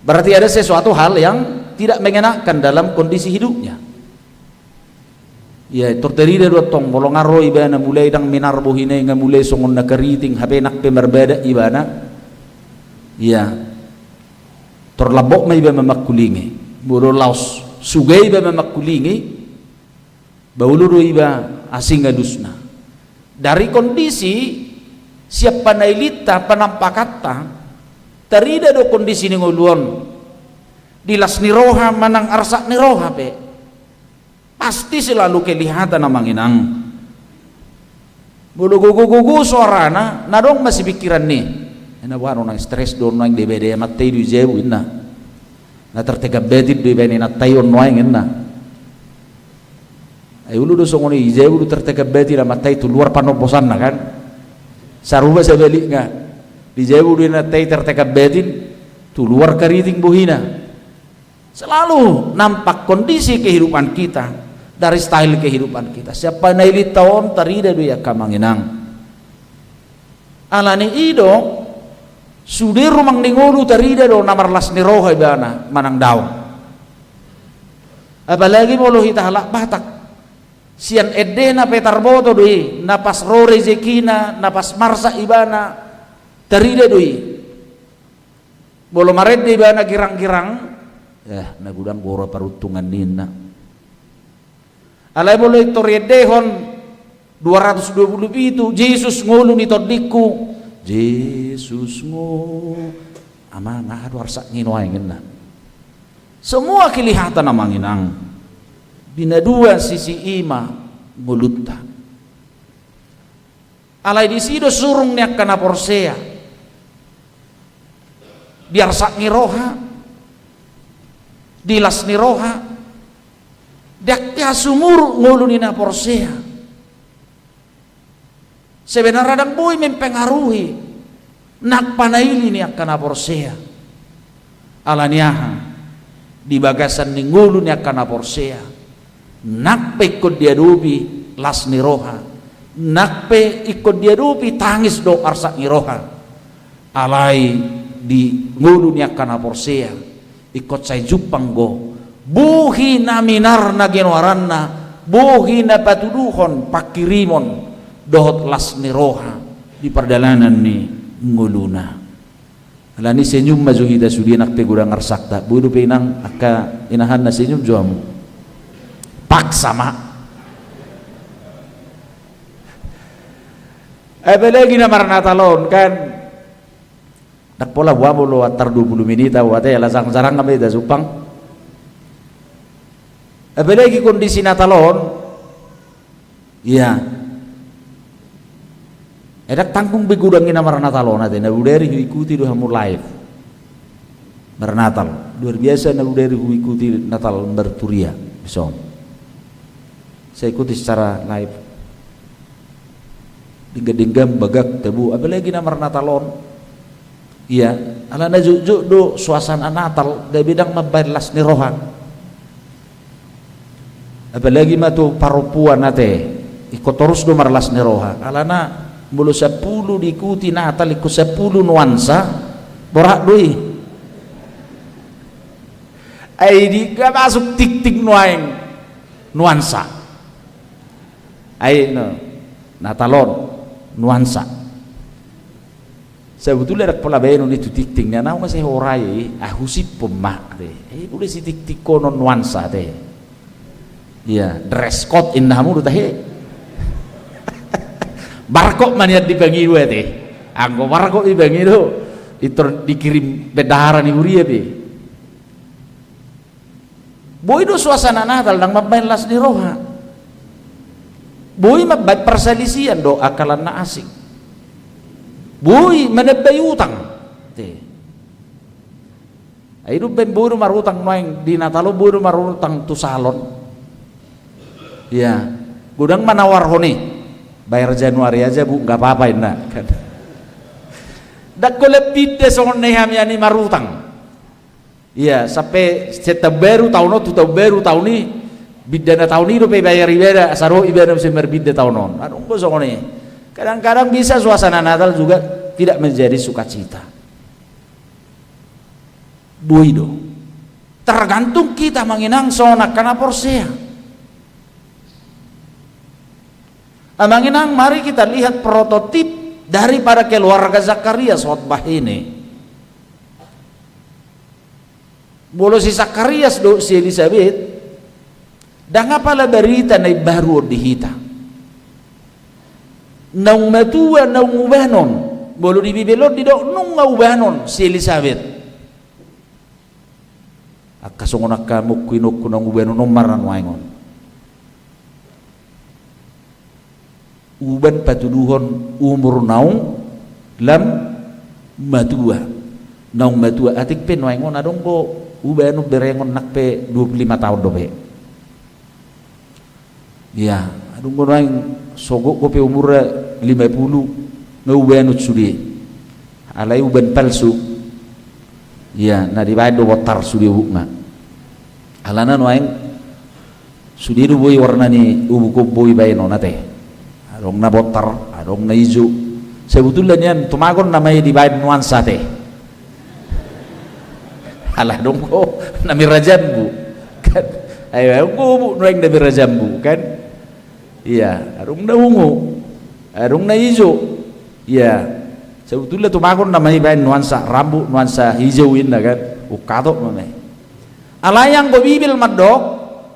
Berarti ada sesuatu hal yang tidak mengenakan dalam kondisi hidupnya. Ia, tor tarida do antong, molo nga ro ibana mulai ndang minar bohina i, nga mulai songon na kariting, hape nang pe marbadak ibana. Ia, tor lambok ma iba ma mangkulingi. Molo laos suge iba ma mangkulingi, ba olo do iba asing alusna. Dari kondisi sian panailinta, panampakanta, tarida do kondisi ni ngolu on. Di las ni roha manang arsak ni roha pe, pasti selalu kelihatan, amang inang. Molo gogo-gogo soarana, na adong ma sipingkiran ni, ena boha nuaeng, stres do nuaeng, debede amanta i do i jabu, inna. Na tertekan batin do ibaen inanta i on nuaeng, inna. Ai olo do songon i, i jabu do tertekan batin amanta i, tu luar panombosanna, kan? Sarupa sabalikna, di jabu do inanta i tertekan batin, tu luar kariting bohina. Selalu nampak kondisi kehidupan kita dari style kehidupan kita. Sian panailinta on tarida do i, angka amang inang. Alani i do, sude rumang ni ngolu tarida do na marlas ni roha ibana manang daong. Apalagi molo hita halak Batak. Sian endena pe tarboto do i, na pas ro rejekina, na pas marsak ibana, tarida do i. Molo marende ibana girang-girang, eh, na godang gora paruntungan ninna. Alai molo i tor iendehon dua ratus dua puluh pitu, Jesus ngolu ni tondingku, Jesus ngo-, amang, aha do arsak ni nuaeng inna. Semua kelihatan, amang inang. Di na dua sisi i ma ngolunta. Alai disi do surung ni angka na porsea. Di arsak ni roha, di las ni roha, di angka sumurut ngolu ni na porsea. Sebenarna ndang boi mempengaruhi nang panaili ni angka na porsea. Alani aha? Di bagasan ni ngolu ni angka na porsea, nang pe ingkon diadopi las ni roha, nang pe ingkon diadopi tangis dohot arsak ni roha. Alai di ngolu ni angka na porsea, ingkon sai jumpang do bohi na minar na genoaranna, bohi na patuduhon pangkirimon dohot las ni roha di pardalanan ni ngoluna. Alani senyum ma jo hita sude, nang pe godang arsakta. Boi dope inang, angka inahanna, senyum jo hamu. Paksa ma. Apalagi na marnatal on kan. Ndang pola boha molo antar dua puluh menit au ate, ala jarang-jarang ma hita jumpang. Apalagi kondisi Natal on. Iya. Eh, ndang tanggung be godang i na marnatal on ate, na bodari huikuti do hamu live. Marnatal. Luar biasa na bodari huikuti Natal marturia. Bisa on. Saya ikuti secara live. Denggan-denggan bagak tabo, apalagi na marnatal on. Iya, alana jotjot do suasana Natal, gabe ndang mambahen las ni roha. Apalagi ma tu parompuan ate, ingkon torus do marlas ni roha. Alana molo sampulu diikuti Natal, ingkon sampulu nuansa, borat do i. Ai di, nga masuk tingting nuaeng nuansa. Ai no, Natal on nuansa. Sebetulna ndang pola baenon i tu tingting, na naung asa horai, ah, husiphon ma, ate. Eh, molo sitingtinghonon nuansa, ate. Iya, dress code inna hamu do tahe. Barkok ma nian dipangido, ate. Anggo barkok dipangido, intor dikirim bendahara ni huria pe. Boi do suasana Natal ndang mambahen las ni roha. Boi mambahen parsalisian dohot angka na asing. Boi manambai utang. Te. Ai do umbahen boi do marutang nuaeng di Natal on, boi do marutang tu salon. Iya. Godang manawarhon i. Bayar Januari aja, Bu, nggak apa-apa, inna. Ndang holan pinda songon na i hami ani marutang. Iya, sampe sian taon baru taon on tu taon baru taon i, bindana taon i dope ibayar ibana, asa ro ibana muse marbinda taon on. Adong do songon i. Kadang-kadang bisa suasana Natal juga tidak menjadi sukacita. Boi do. Tergantung hita, amang inang, songon angka na porsea. Amang inang, mari kita lihat prototip daripada keluarga Zakarias khotbah ini. Molo si Zakarias dohot si Elisabet, ndang apala barita na imbaru on di hita. Naung matua, naung ubanon. Molo di Bibel on didok nunga ubanon si Elisabet. Angka songon angka mongku inongku naung ubanon on ma ra nuaeng on. Uban patuduhon umur naung lam matua. Naung matua, atik pe nuaeng on adong do ubanon berengon nang pe dua puluh lima taon dope. Iya, adong do nuaeng sogot dope umurna lima puluh, nga ubanon sude. Alai uban palsu. Iya, na dibaen do bontar sude bukna. Alana nuaeng sude do boi warna ni ubuk on boi baenona te. Adong na bontar, adong na ijo. Sebetulna nian tumagon nama i dibaen nuansa te. Ala adong do na merah jambu, kan? Ai adong do ubuk nuaeng na merah jambu, kan? Iya, adong na ungu, adong na ijo. Iya. Sebetulna tumagon nama i baen nuansa rambu, nuansa ijo inna, kan? Ungkatop nama i. Alai anggo Bibel mandok,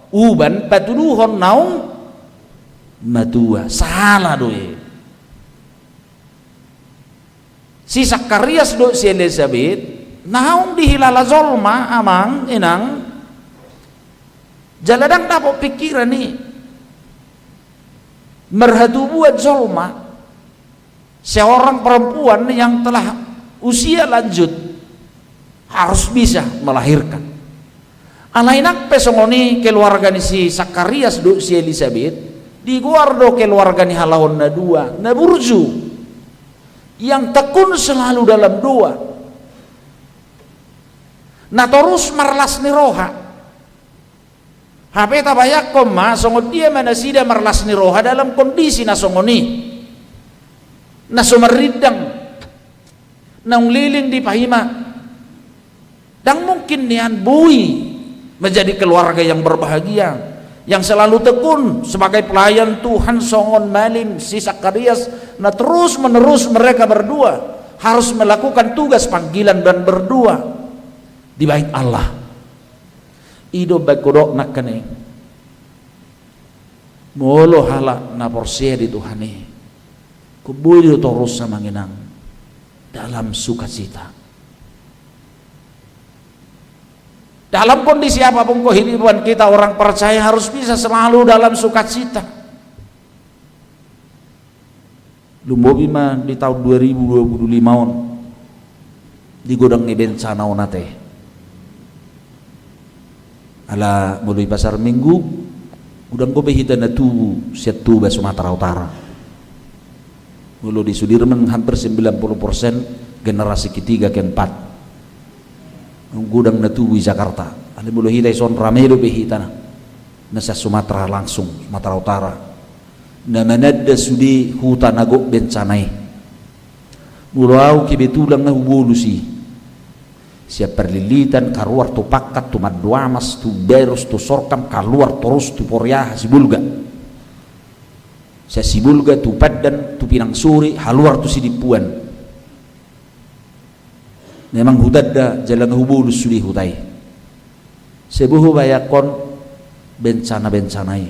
uban patuduhon naung matua, sala do i. Si Sakarias dohot si Elisabet naung dihilala jolma, amang inang, jala ndang dapot pikiran i. Marhatubuan jolma, seorang perempuan yang telah usia lanjut harus bisa melahirkan. Alai nang pe songon i keluarga ni si Sakarias dohot si Elisabet, digoar do keluarga ni halak on na dua na burju, yang tekun selalu dalam doa, na torus marlas ni roha. Hape tabayangkon ma songon dia ma nasida marlas ni roha dalam kondisi na songon i, na so marrindang, naung leleng dipaima. Ndang mungkin nian boi menjadi keluarga yang berbahagia, yang selalu tekun sebagai pelayan Tuhan songon malim si Sakarias, na terus menerus mereka berdua harus melakukan tugas panggilan dan berdua di Bait Allah. I do baen hudok nangkin i. Molo halak na porsea di Tuhan i, ingkon boi do torus, amang inang, dalam sukacita. Dalam kondisi apapun kehidupan kita, orang percaya harus bisa selalu dalam sukacita. Lumobi ma di taon dua ribu dua puluh lima on, di godang ni bencana on ate. Ala molo di pasar Minggu, godang do be hita na tubu sian Toba, Sumatera Utara. Molo di Sudirman hampir sembilan puluh persen generasi ketiga, keempat. Godang na tubu di Jakarta. Alai molo hita dison rame do be hita na, na sian Sumatera langsung, Sumatera Utara. Na mananda sude huta na gok bencana i. Molo ahu kebetulan nga hubolus i. Sian Parlilitan, kaluar tu Pakkat, tu Manduamas, tu Barus, tu Sorkam, kaluar torus tu Poriaha, Sibolga. Sian Sibolga tu Pandan, tu Pinang Sore, haluar tu Sidimpuan. Memang hutanda jala nga hubolus sude huta i. Sai boi hubayangkon bencana-bencana i.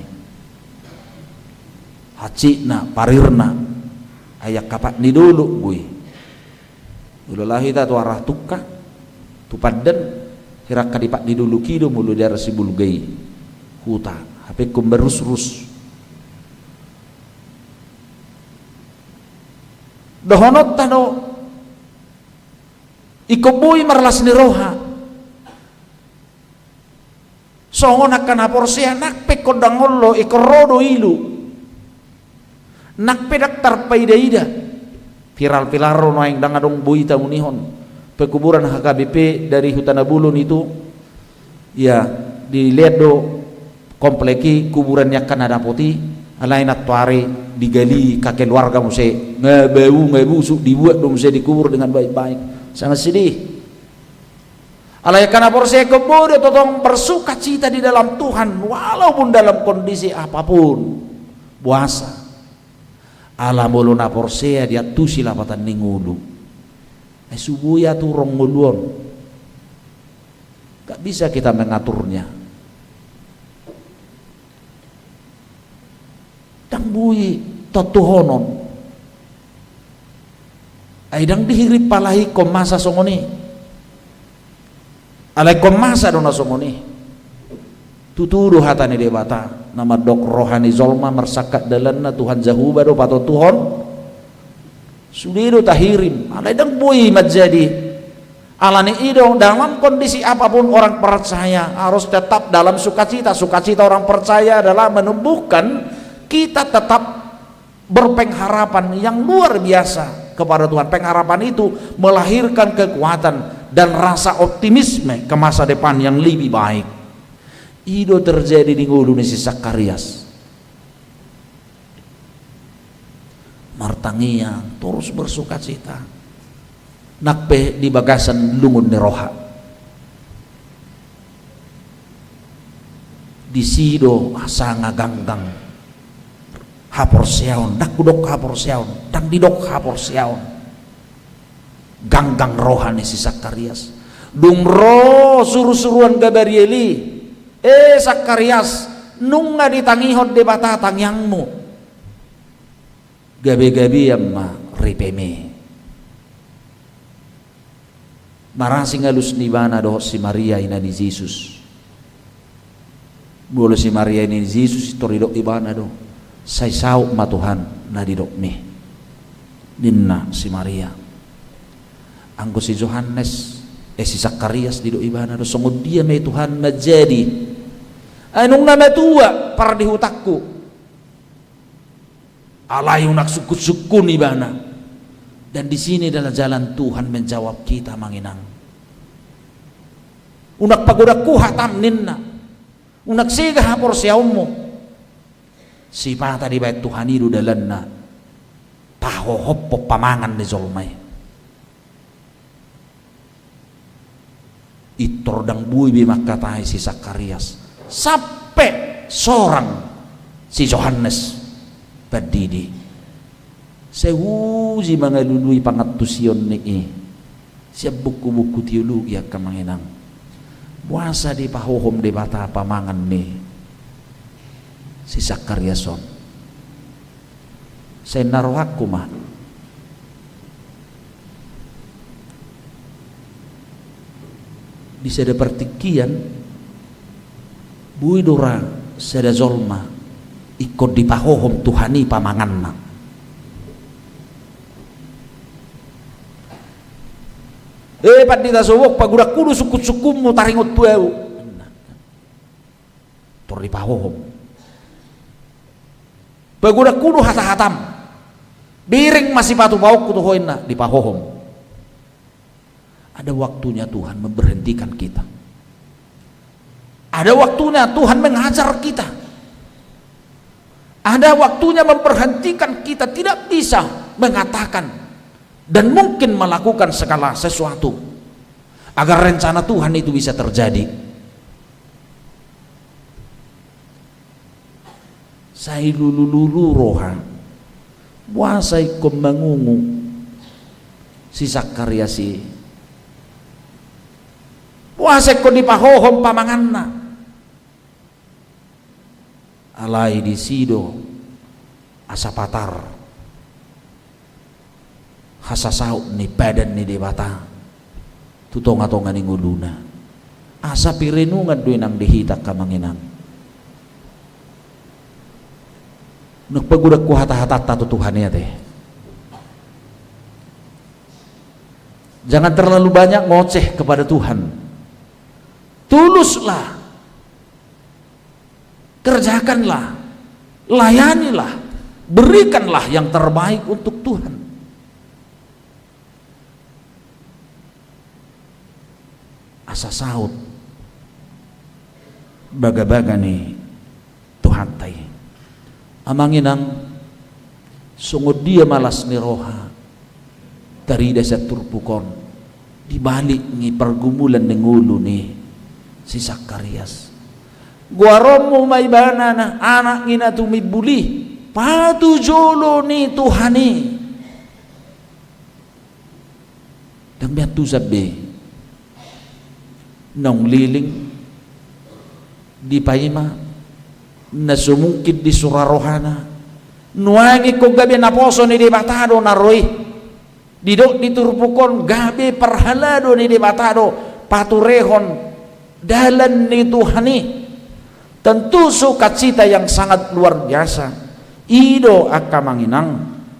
Hansikna, parirna, ai angka pat ni dolok boi. Molo laho hita tu arah Tungka, tu Pandan, hira angka di pat ni dolok i do molo di arah Sibolga i huta. Hape ingkon marrusrus. Dohononta do, ingkon boi marlas ni roha. Songon angka na porsea, nang pe ingkon ndang olo, ingkon ro do ilu. Nang pe ndang tarpaida-ida. Viral-viral do nuaeng, ndang adong boi tamunihon. Pekuburan H K B P dari Huta Nabolon itu, ya, dilehon do komplek i, kuburan ni angka na dapot i, alai nantoari digali keluarga muse, nga bau, nga busuk, dibuat do muse dikubur dengan baik-baik. Sangat sedih. Alai angka na porsea, ingkon boi do tongtong bersukacita di dalam Tuhan, walaupun dalam kondisi apapun. Boasa? Ala molo na porsea diantusi lapatan ni ngolu, ai so boi aturhon ngolu on. Gak bisa kita mengaturnya. Ndang boi tontuhonon. Ai ndang dihirim palahi ingkon masa songon i. Alai ingkon masa do na songon i. Tutu do hata ni Debata na mandok, roha ni jolma marsangkap dalanna, Tuhan Jahowa do patontuhon. Sude do tahirim, alai ndang boi manjadi. Alani i do, dalam kondisi apapun orang percaya harus tetap dalam sukacita. Sukacita orang percaya adalah menumbuhkan kita tetap berpengharapan yang luar biasa kepada Tuhan. Pengharapan itu melahirkan kekuatan dan rasa optimisme ke masa depan yang lebih baik. I do terjadi di ngolu ni si Sakarias. Martangiang, torus bersukacita. Nang pe di bagasan lungun ni roha. Disi do sanga ganggang haporseaon, ndang hudok haporseaon, ndang didok haporseaon. Ganggang roha ni si Sakarias. Dung ro surusuruan Gabariel i, "E Sakarias, nunga ditangihon Debata tangiangmu. Gabegabean ma ripemi." Marasing alus ni ibana dohot si Maria ina ni Jesus. Molo si Maria ina ni Jesus, pintor didok ibana do, "Sai saut ma Tuhan na didokmi," ninna si Maria. Anggo si Johannes, eh, si Sakarias, didok ibana do, "Songon dia ma i Tuhan manjadi? Ai nunga matua pardihutangku." Alai unang sungkunsungkun ibana. Dan di sini adalah jalan Tuhan menjawab kita, Amang Inang. "Unang pagodangku hatam," ninna. "Unang sega haporseaonmu." Sipata dibaen Tuhan i do dalanna pahohophon pamangan ni jolma i. Pintor ndang boi be mangkatai si Sakarias, sampe sorang si Johannes Pandidi. Sai uji mangalului pangantusion ni i sian buku-buku teologi, angka Amang Inang. Boasa dipahohom Debata pamangan ni si Sakarias on? Sai na rohangku ma, di sada partingkian, boi do ra sada jolma ingkon dipahohom Tuhan i pamanganna. "E pandita sobok, pagodangku do sungkunsungkunmu taringot tu ahu." Pintor dipahohom. "Pagodangku do hatahatam. Bereng ma sipatupaonku tu ho," ninna, dipahohom. Ada waktunya Tuhan memberhentikan kita. Ada waktunya Tuhan mengajar kita. Ada waktunya memberhentikan kita tidak bisa mengatakan dan mungkin melakukan segala sesuatu agar rencana Tuhan itu bisa terjadi. Sai lulululu roha. Boasa ingkon mangungu si Sakarias i? Boasa ingkon dipahohom pamanganna? Alai disi do asa patar hasasaut ni padan ni Debata tu tongatonga ni ngoluna. Asa pirenungan do i nang di hita, angka Amang Inang. Nunga pagodangku hatahatanta tu Tuhan i ate. Jangan terlalu banyak ngoceh kepada Tuhan. Tuluslah. Kerjakanlah, layanilah, berikanlah yang terbaik untuk Tuhan. Asa saut bagabaga ni Tuhanta i. Amang Inang, songon dia ma las ni roha tarida sian turpuk on di balik ni pargumulan ni ngolu ni si Sakarias. Goaronmu ma ibana na anak ni na tumimbul i, patujolo ni Tuhan i. Ndang be antusan be naung leleng dipaima, na so mungkin disura rohana. Nuaeng ingkon gabe naposo ni Debata do na ro i. Didok di turpuk on, gabe parhalado ni Debata do paturehon dalan ni Tuhan i. Tentu sukacita yang sangat luar biasa. I do, angka Amang Inang,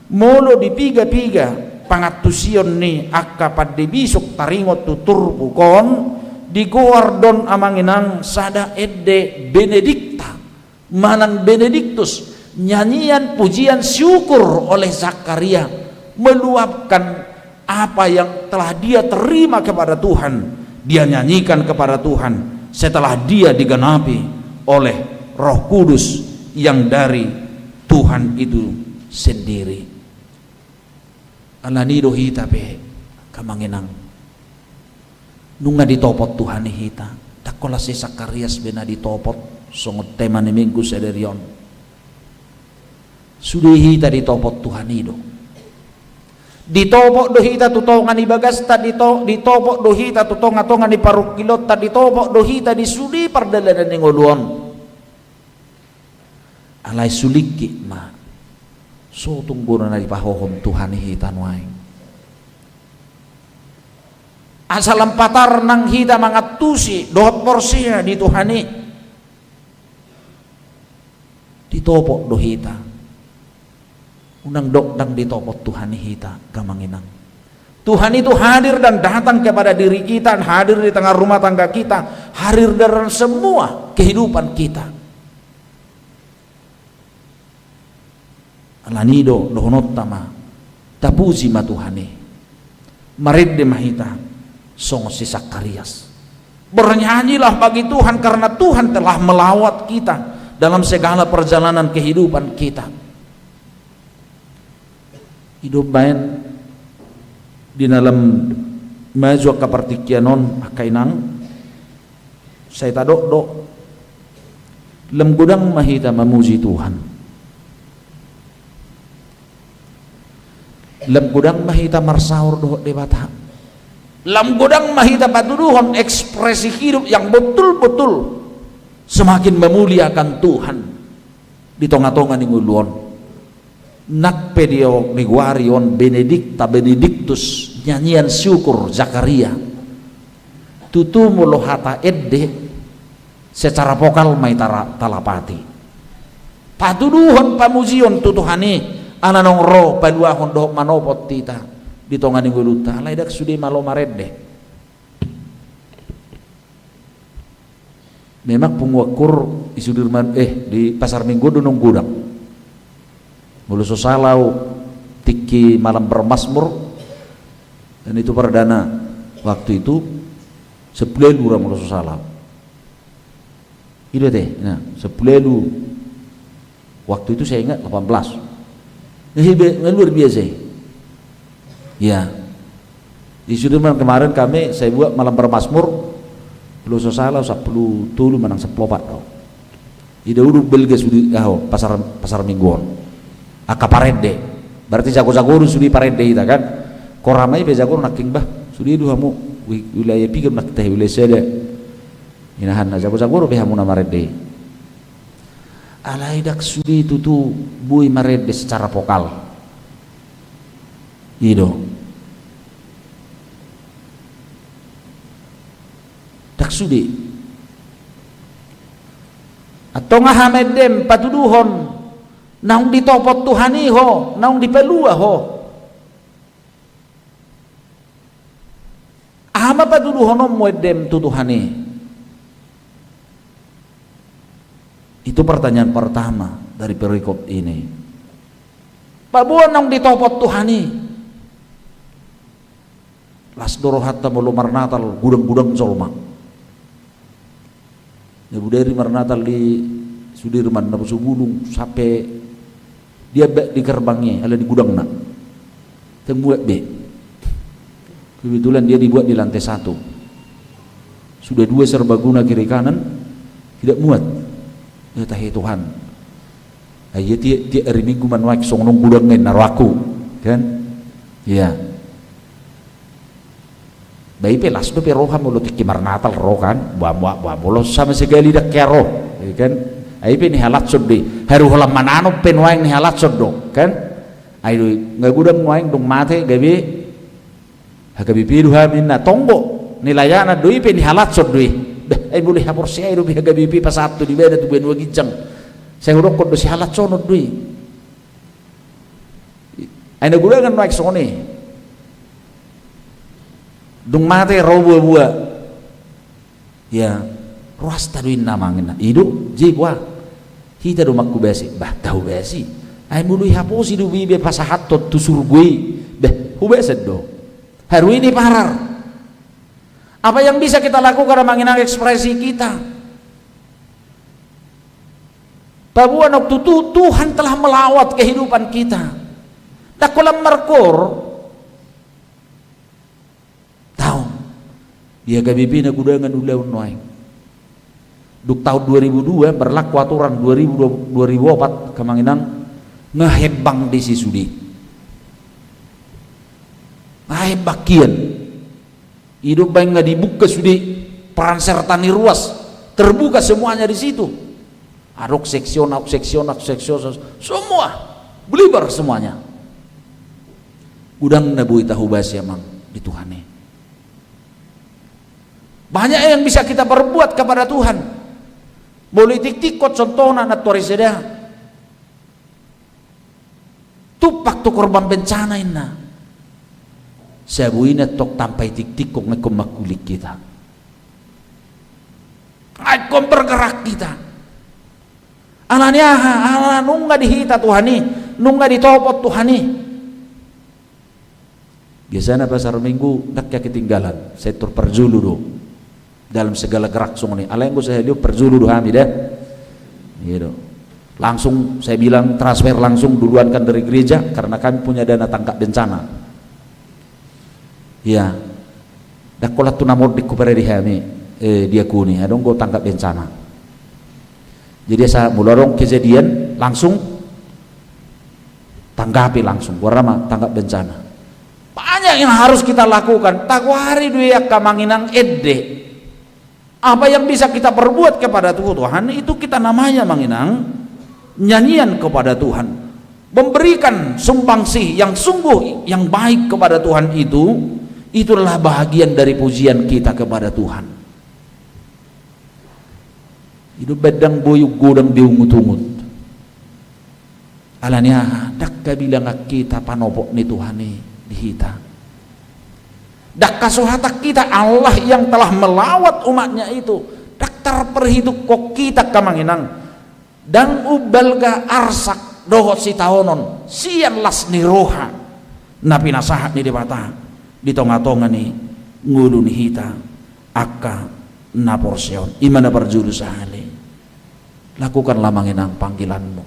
molo dipigapiga pangantusion ni angka pande bisuk taringot tu turpuk on, digoar do on, Amang Inang, sada ende Benedikta manang Benediktus, nyanyian pujian syukur oleh Zakaria, meluapkan apa yang telah dia terima kepada Tuhan, dia nyanyikan kepada Tuhan setelah dia digenapi oleh Roh Kudus yang dari Tuhan itu sendiri. Alani do hita pe, amang inang, nunga ditopot Tuhan i hita. Ndang holan si Sakarias be na ditopot songon tema ni Minggu sadari on. Sude hita ditopot Tuhan i do. Ditopot do hita tu tonga ni bagasta, dito-, ditopot do hita tu tonga-tonga ni parungkilonta, ditopot do hita di sude pardalanan ni ngolu on. Alai sulingkit ma, so tung guru na dipahohom Tuhan i hita nuaeng. Asa lam patar nang hita mangantusi dohot porsea di Tuhan i. Ditopot do hita. Unang dok ndang ditopot Tuhan i hita, amang inang. Tuhan itu hadir dan datang kepada diri kita, hadir di tengah rumah tangga kita, hadir dalam semua kehidupan kita. Alani do dohononta ma, tapuji ma Tuhan i. Marende ma hita songon si Sakarias. Bernyanyilah bagi Tuhan karena Tuhan telah melawat kita dalam segala perjalanan kehidupan kita. I do umbaen di na lam maju angka partingkian on, angka inang, sai tadok do, lam godang ma hita mamuji Tuhan. Lam godang ma hita marsaor dohot Debata. Lam godang ma hita patuduhon ekspresi hidup yang betul-betul semakin memuliakan Tuhan di tonga-tonga ni ngolu on. Nang pe di o-, digoari on Benedikta, Benediktus, nyanyian syukur Zakaria. Tutu molo hata ende, secara vokal ma i tara-, talapati. Patuduhon pamujion tu Tuhan i, ala naung ro paluahon dohot manopot hita di tonga ni ngolunta, alai ndang sude malo marende. Memang punguan kur i Sudirman, eh, di Pasar Minggu do naung godang. Molo so sala au, tingki malam bermazmur, dan itu perdana waktu itu, sampulu ualu ra molo so sala au. I do ate, nah, sampulu ualu. Waktu itu saya ingat delapan belas. Nah, i be, nah, luar biasa i. Ya. Di Sudirman kemarin kami, saya buat malam bermazmur, molo so sala au sampulu tolu manang sampulu opat do. Ida udu belga sude, aho, pasar, Pasar Minggu on. Angka parende. Berarti jago-jago do sude parende hita kan. Kora ma i be jago nangkin bah. Sude do hamu. Wi-, wilayah piga nangkin tahe, wilayah sada. Inahan na jago-jago do be hamu na marende i. Alai ndang sude tutu boi marende secara vokal. I do. Ndang sude. Antong aha ma endem patuduhon naung ditopot Tuhan i ho, naung dipalua ho? Aha ma patuduhononmu endem tu Tuhan i? Itu pertanyaan pertama dari perikop ini. Paboa naung ditopot Tuhan i. Las do rohanta molo marnatal godang-godang jolma. Na bodari marnatal di Sudirman, naposo bulung, sampe diambak di gerbang i, ala di godangna. Ndang muat be. Kebetulan dia dibuat di lantai satu. Sudah dua serbaguna kiri kanan, tidak muat. Ya tahe Tuhan. Ai ia tiap, tiap ari Minggu ma nuaeng songon on godangna i na rohangku. Kan? Iya. Ba i pe las dope roha molo tingki marnatal ro kan, boha, boha, boha molo sama sekali ndang hea ro, ya kan? Ai pe nihalashon do i, haru holan mananom pe nuaeng nihalashon do kan? Ai do i, nga godang nuaeng dung mate gabe H K B P do hami na tonggo, nilayanan do i pe nihalashon do i. Bah, ai molo i haporseai dope H K B P pasahat tu ibana tu banua ginjang. Sai hudokkon do sihalashonon do i. Ai na godangan nuaeng songon i. Dung mate ro boa-boa. Ya, rohasta do inna amang inna. I do, je boa. Hita do manghobasi. Bah, tahobasi. Ai molo i haposi do be pasahathon tu surgo i. Bah, hobasan do. Haru i niparar. Apa yang bisa kita lakukan amang inang, ekspresi kita? Paboa na tutu Tuhan telah melawat kehidupan kita. Ndang holan markoor. Taon. Di H K B P na godang ulaon nuaeng. Dung taon dua ribu dua, berlaku aturan dua ribu dua, dua ribu opat, angka amang inang, nga hembang disi sude. Nga hembang hian. I do umbaen nga dibuka sude peran serta ni ruas, terbuka semuanya di situ. Adong seksion, adong seksion, adong seksion, semua. Blibar semuanya. Godang na boi tahobasi, amang, di Tuhan i. Banyak yang bisa kita perbuat kepada Tuhan. Molo itiktikkon contohna nantoari sada. Tumpak tu korban bencana inna. Sabua i antong tanpa itiktikkon nga ingkon mangkuling hita. Nga ingkon bergerak hita. Ala ni aha? Ala nunga di hita Tuhan i, nunga ditopot Tuhan i. Biasana pasar Minggu ndang hea ketinggalan, sektor parjolo do. Dalam segala gerak songon i. Alai anggo sahali on parjolo do hami da. Iya do. Langsung saya bilang transfer langsung duluankan dari gereja karena kami punya dana tanggap bencana. Iya. Ndang holan tu na monding huparade hami, eh, diakoni, adong do tanggap bencana. Jadi asa molo adong kejadian langsung tanggapi langsung, goarna ma tanggap bencana. Banyak yang harus kita lakukan. Tagoari do i angka amang inang ende. Apa yang bisa kita perbuat kepada Tuhan, itu kita namanya, amang inang, nyanyian kepada Tuhan. Memberikan sumbangsih yang sungguh, yang baik kepada Tuhan itu, itu adalah bahagian dari pujian kita kepada Tuhan. I do umbaen ndang boi godang diungut-ungut. Ala ni aha? Ndang habilangan hita panopot ni Tuhan i di hita. Ndang hasuhatan hita Allah yang telah melawat umat-Nya itu. Ndang tarparhitungkon hita, angka amang inang. Ndang umbalga arsak dohot sitaonon sian las ni roha na pinasahat ni Debata di tonga-tonga ni ngolu ni hita angka na porsea on. I ma na parjolo sahali. Lakukanlah, amang inang, panggilanmu.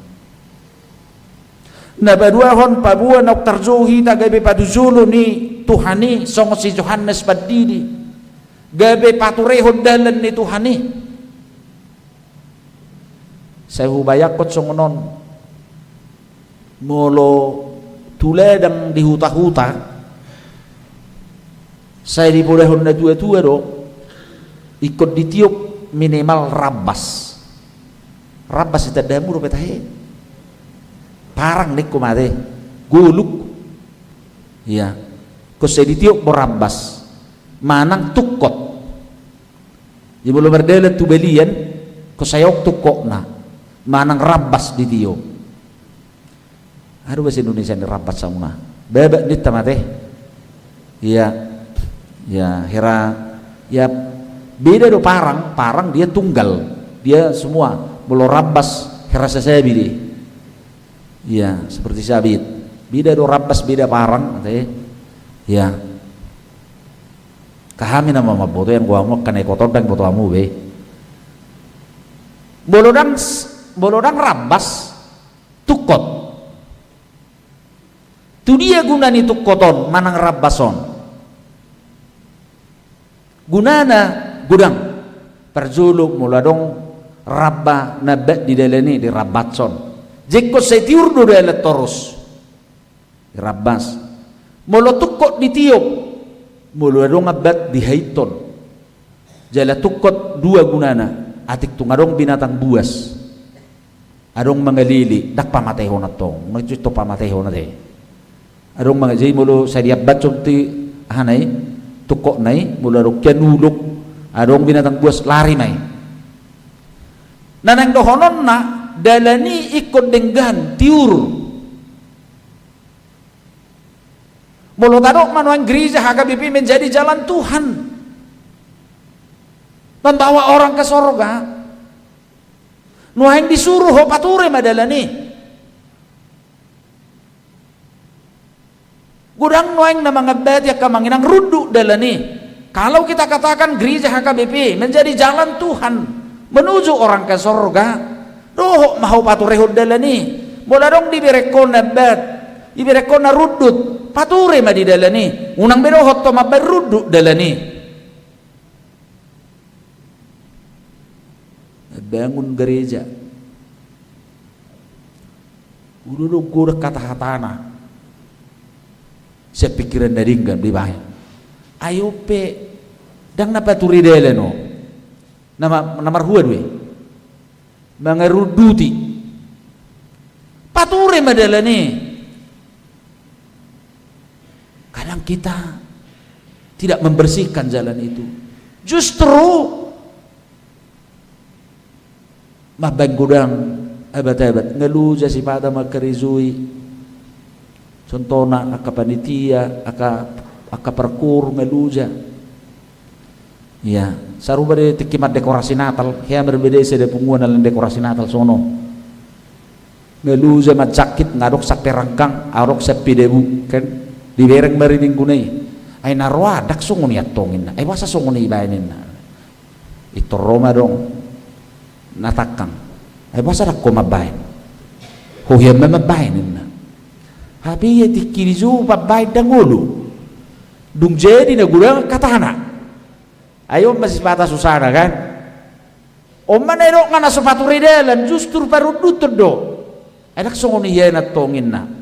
Na paduahon, paboa naung tarjou hita gabe patujolo ni Tuhan i songon si Johannes Pandidi, gabe paturehon dalan ni Tuhan i. Sai hubayangkon songon on. Molo tu ladang di huta-huta, sai dipodahon natua-tua do, ingkon ditiop minimal rambas. Rambas i tanda hamu dope tahe? Parang ningku mate, goluk. Iya. Ingkon sai ditiop do rambas manang tungkot. Jadi molo mardalan tu balian, ingkon sai adong tungkotna manang rambas ditiop. Aha do bahasa Indonesia ni rambas, samuna? Babak ninta mate. Iya. Ya, hera, ya, beda do parang, parang dia tunggal. Dia semua. Molo rambas hera sasabi dia. Iya, seperti sabit. Beda do rambas, beda parang, mate. Iya. Angka hami nama mamboto, anggo hamu angka na iko tondang boto hamu be. Molo ndang s-, molo ndang rambas, tungkot. Tu dia guna ni tungkot on manang rambas on? Gunana godang. Parjolo, molo adong ramba na bat di dalan i, dirambashon. Jala ingkon sai tiur do dalan torus. Dirambas. Molo tungkot ditiop, molo adong ambat dihaithon. Jala tungkot dua gunana, atik tung adong binatang buas, adong mangalele, ndang pamatehon antong, nunga jotjot pamatehon ate. Adong manga-, jadi molo sai diambashon tu, aha na i, tungkotna i, molo adong hian ulok, adong binatang buas, lari ma i. Na naeng dohononna, dalan i ingkon denggan, tiur. Molo tadok ma nuaeng gereja H K B P menjadi jalan Tuhan, membawa orang ke sorga, nuaeng disuruh ho pature ma dalan i. Godang nuaeng na mangambati angka amang inang runduk dalan i. Kalau kita katakan gereja H K B P menjadi jalan Tuhan menuju orang ke sorga, Dohot ma ho paturehon dalan i. Molo adong dibereng ho na bat, dibereng ho na rundut, pature ma di dalan i. Unang be dohot ho mambaen rundut dalan i. Bangun gereja. Udah do godang hata-hatana. Sian pikiran na denggan dibaen. Ai on pe ndang na pature dalan on. Na ma-, na marhua do i. Mangarunduti. Pature ma dalan i. Kadang kita tidak membersihkan jalan itu. Justru mambaen godang abat-abat, nga loja sipata mangkarejo i. Contohna angka panitia, angka, angka parkour nga loja. Ia, sarupa do tingki mandekorasi Natal, hea marbeda i sada punguan na mandekorasi Natal songon on. Nga loja manjangkit, nga adong sampe ranggang, adong sampe dabu, kan? Dibereng ma ari Minggu na i. Ai na roa ndang songon i antong ninna. Ai boasa songon i baen ninna. Pintor ro ma adong na tangkang. Ai boasa ndang ho mambaen. Ho hian ma mambaen ninna. Hape ia tingki dijou mambaen ndang olo. Dung jadi na godang hatana. Ai on ma sipata susana, kan? On ma na didok nga na so pature dalan, justru parunduton do. Ai ndang songon i hian antong ninna.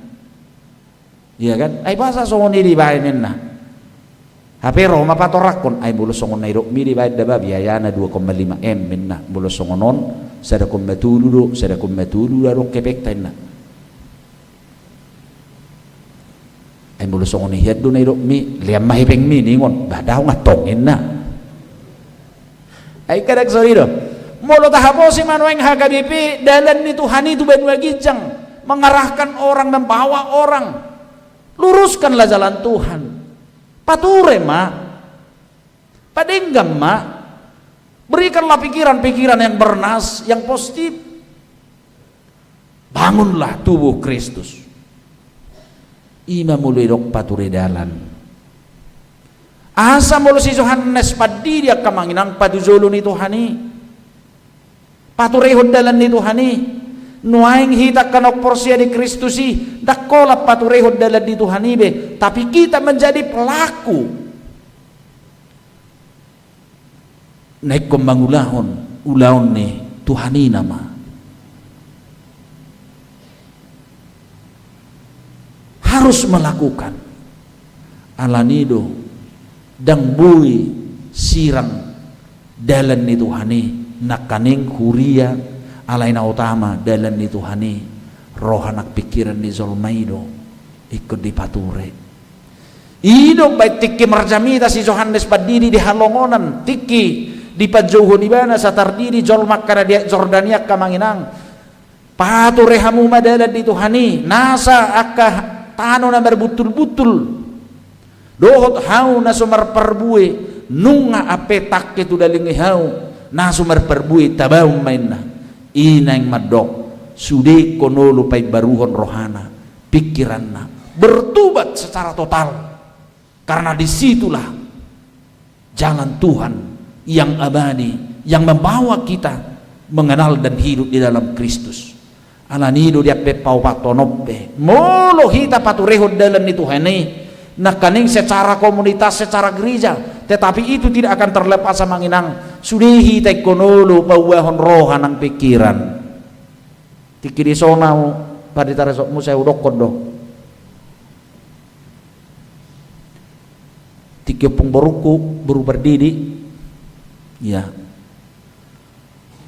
Ia kan? Ai boasa songon i dibaen ninna. Hape ro ma patorangkon, ai molo songon na didokmi dibaen da ba biayana dua koma lima M ninna. Molo songon on, sada koma tolu do, sada koma tolu do adong hepengta ninna. Ai molo songon i hian do na didokmi, lean ma hepengmi ningon, bah daong antong ninna. Ai kadang songon i do. Molo tahaposi ma nuaeng H K B P, dalan ni Tuhan i tu banua ginjang, mengarahkan orang, membawa orang. Luruskanlah jalan Tuhan. Pature ma. Padenggan ma. Berikanlah pikiran-pikiran yang bernas, yang positif. Bangunlah tubuh Kristus. I ma molo didok pature dalan. Asa molo si Johannes Pandidi angka amang inang patujolo ni Tuhan i. Paturehon dalan ni Tuhan i. Nuaeng hita angka na umporsea di Kristus i, ndang holan paturehon dalan ni Tuhan i be, tapi kita menjadi pelaku. Na ingkon mangulahon ulaon ni Tuhan i nama. Harus melakukan. Alani do, ndang boi sirang dalan ni Tuhan i, nangkaning huria, alai na utama dalan ni Tuhan i, roha nang pikiran ni jolma i do, ingkon dipature. I do umbaen tingki marjamita si Johannes Pandidi di halongonan, tingki dipanjouhon ibana satardidi jolma angka na di Aek Jordan i angka amang inang. Pature hamu ma dalan ni Tuhan i, nasa angka tano na marbuntul-buntul. Dohot hau na so marparbue, nunga ampe tangke tu dalingi hau, na so marparbue tabaon ma inna. I naeng mandok, sude ingkon olo paimbaruhon rohana. Pikiranna, bertobat secara total. Karena di situlah jalan Tuhan yang abadi, yang membawa kita mengenal dan hidup di dalam Kristus. Alani do di ampe paopathon on pe. Molo hita paturehon dalan ni Tuhan i, nangkaning secara komunitas, secara gereja, tetapi itu tidak akan terlepas amang inang. Sude hita ingkon olo paubahon roha nang pikiran. Tingki dison ahu, pandita resort mu, sai hudokkon do. Tingki ompung borungku, boru Pandidi. Ia.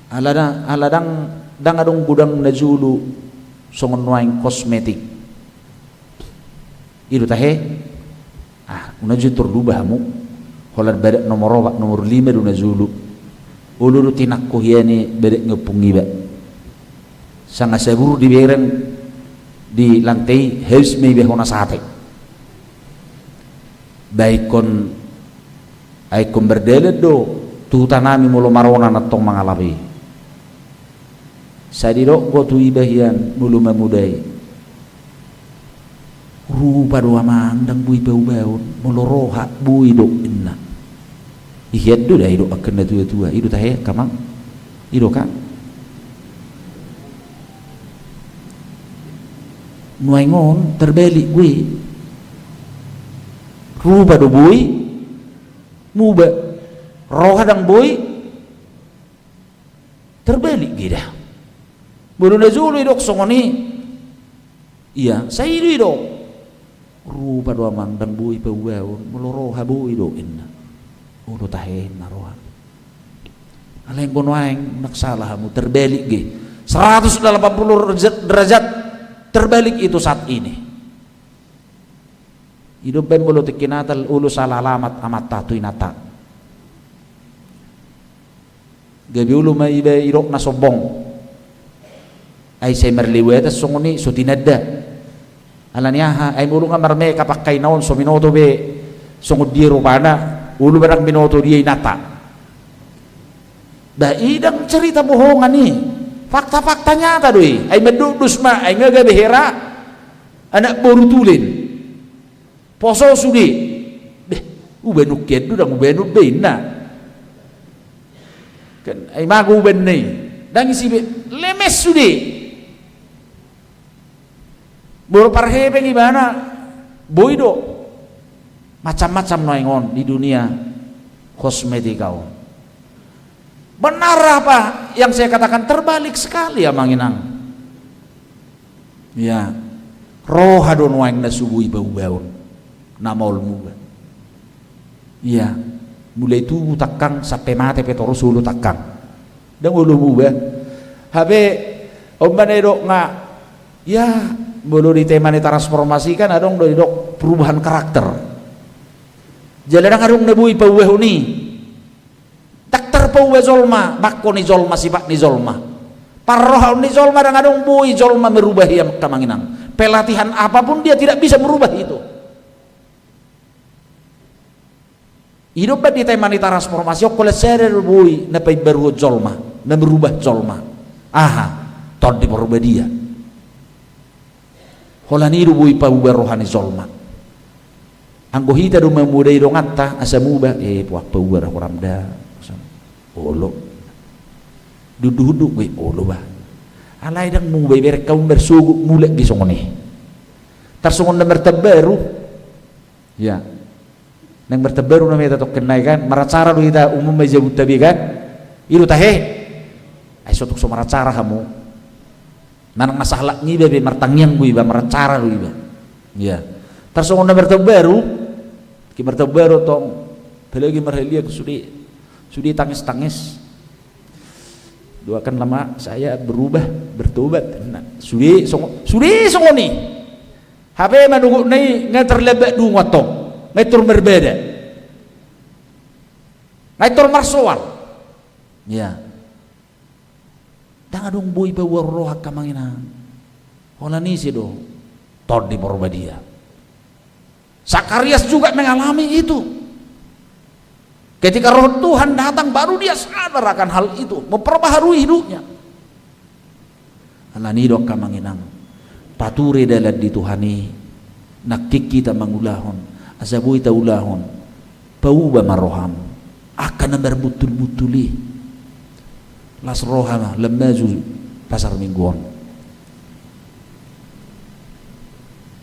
Ala da-, ala ndang, ndang adong godang na jolo songon nuaeng kosmetik. I do tahe. Ah, unang jo pintor lupa hamu. Holan badak nomor opat, nomor lima do na jolo. Olo do tinangko hian i badak ni ompung iba. Sanga sabur dibereng di lantai, habis ma iba hona sate. Ba ingkon, ai ingkon mardalan do tu huta nami molo maronan antong mangalap i. Sai didok do tu iba hian molo mamodai. Rupa do amang, ndang boi paubaon, molo roha boi do inna. I hian do da didok angka na tua-tua, i do tahe angka amang. I do kan. Nuaeng on terbalik be. Rupa do boi muba, roha ndang boi. Terbalik be da. Molo na jolo didok songon i, ia, sai do didok, rupa do amang ndang boi paubaon, molo roha boi do, inna. Olo tahe, inna, roha. Alai anggo nuaeng ndang sala hamu, terbalik be. Seratus delapan puluh derajat, derajat terbalik itu saat ini. I do umbahen molo tingki Natal, olo sala alamat amanta tu inanta. Gabe olo ma iba didok na sombong. Ai sai marlewatan songon i, so tinanda. Ala ni aha? Ai molo nga marmake up angka ina on, so binoto be songon dia rupana, olo ba ndang binoto dia inanta. Ba i ndang cerita bohongan i. Fakta-fakta nyata do i. Ai mandokdos ma, ai nga gabe hera, anak boru tulen. Poso sude. Deh, ubanon hian do, ndang ubanon be, inna. Kan, ai mago ubaonna i. Ndang isi be, lemes sude. Boru parhepeng ibana, boi do. Macam-macam nuaeng on di dunia kosmetika on. Benar apa yang saya katakan? Terbalik sekali, amang inang. Ia, roha do nuaeng na so boi paubaon, na maol muba. Ia, mulai tubu tangkang sampe mate pe torus olo tangkang. Ndang olo muba. Hape, on ma na didok nga, ia, molo di tema ni transformasi kan adong do didok perubahan karakter. Jala ndang adong na boi paubahon i. Ndang tarpauba jolma, bangko ni jolma, sipat ni jolma. Parrohaon ni jolma ndang adong boi jolma merubah i, amang inang. Pelatihan apapun dia tidak bisa merubah itu. I do umbahen di tema ni transformasi on, holan sada do boi na paimbaruhon jolma, na merubah jolma. Aha? Tondi Porbadia. Holan i do boi pauba roha ni jolma. Anggo hita do mamodai donganta asa muba, eh, boha pauba ra horam da. Olo. Dihunduk-hunduk be, olo ba. Alai ndang muba, ibereng hamu marsogot mulak be songon i. Tarsongon na martambaru. Ia. Naeng martambaru nama hita tongkin nai kan, maracara do hita umum ma i jabunta be kan. I do tahe. Ai so tung so maracara hamu. Manang na sahalak niba be martangiang do iba, maracara do iba. Ia. Tarsongon na martambaru. Tingki martambaru tong. Apalagi marhaliang sude. Sude tangis-tangis. Doakanlah mak saya berubah, bertobat. Nah, sude songon, sude songon i. Hape manogot na i nga tarlambat dungo antong, nga intor marbada, nga intor marsoal. Ia. Ndang adong boi pauba roha, amang inang. Holan ise do? Tondi Porbadia. Zakarias juga mengalami itu. Ketika Roh Tuhan datang, baru dia sadar akan hal itu, memperbaharui hidupnya. Alani i do, amang inang, pature dalan di Tuhan i, nangkin hita mangulahon, asa boi taulahon, pauba ma roham, angka na marbuntul-buntul i. Las roha ma, lam maju pasar minggu on.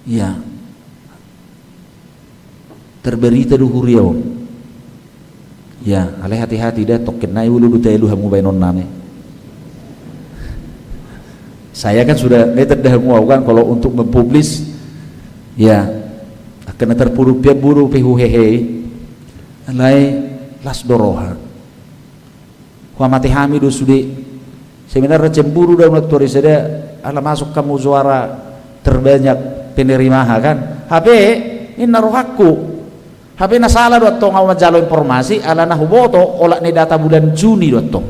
Ia. Terberita do huria on. Ia, alai hati-hati da, tongkin nai olo do taelu hamu baenon nami. Saya kan sudah ngetet da hamu au kan, kalau untuk mempublis, ia, angka na tarpudun pian boru pe huhehe i. Alai las do roha. Huamate hami do sude. Sebenarna cemburu do au na tuari sada, ala masuk hamu juara terbanyak penerima ha kan. Hape, ninna rohangku. Hape na sala do antong au manjalo informasi, ala na huboto, olat ni data bulan Juni do antong.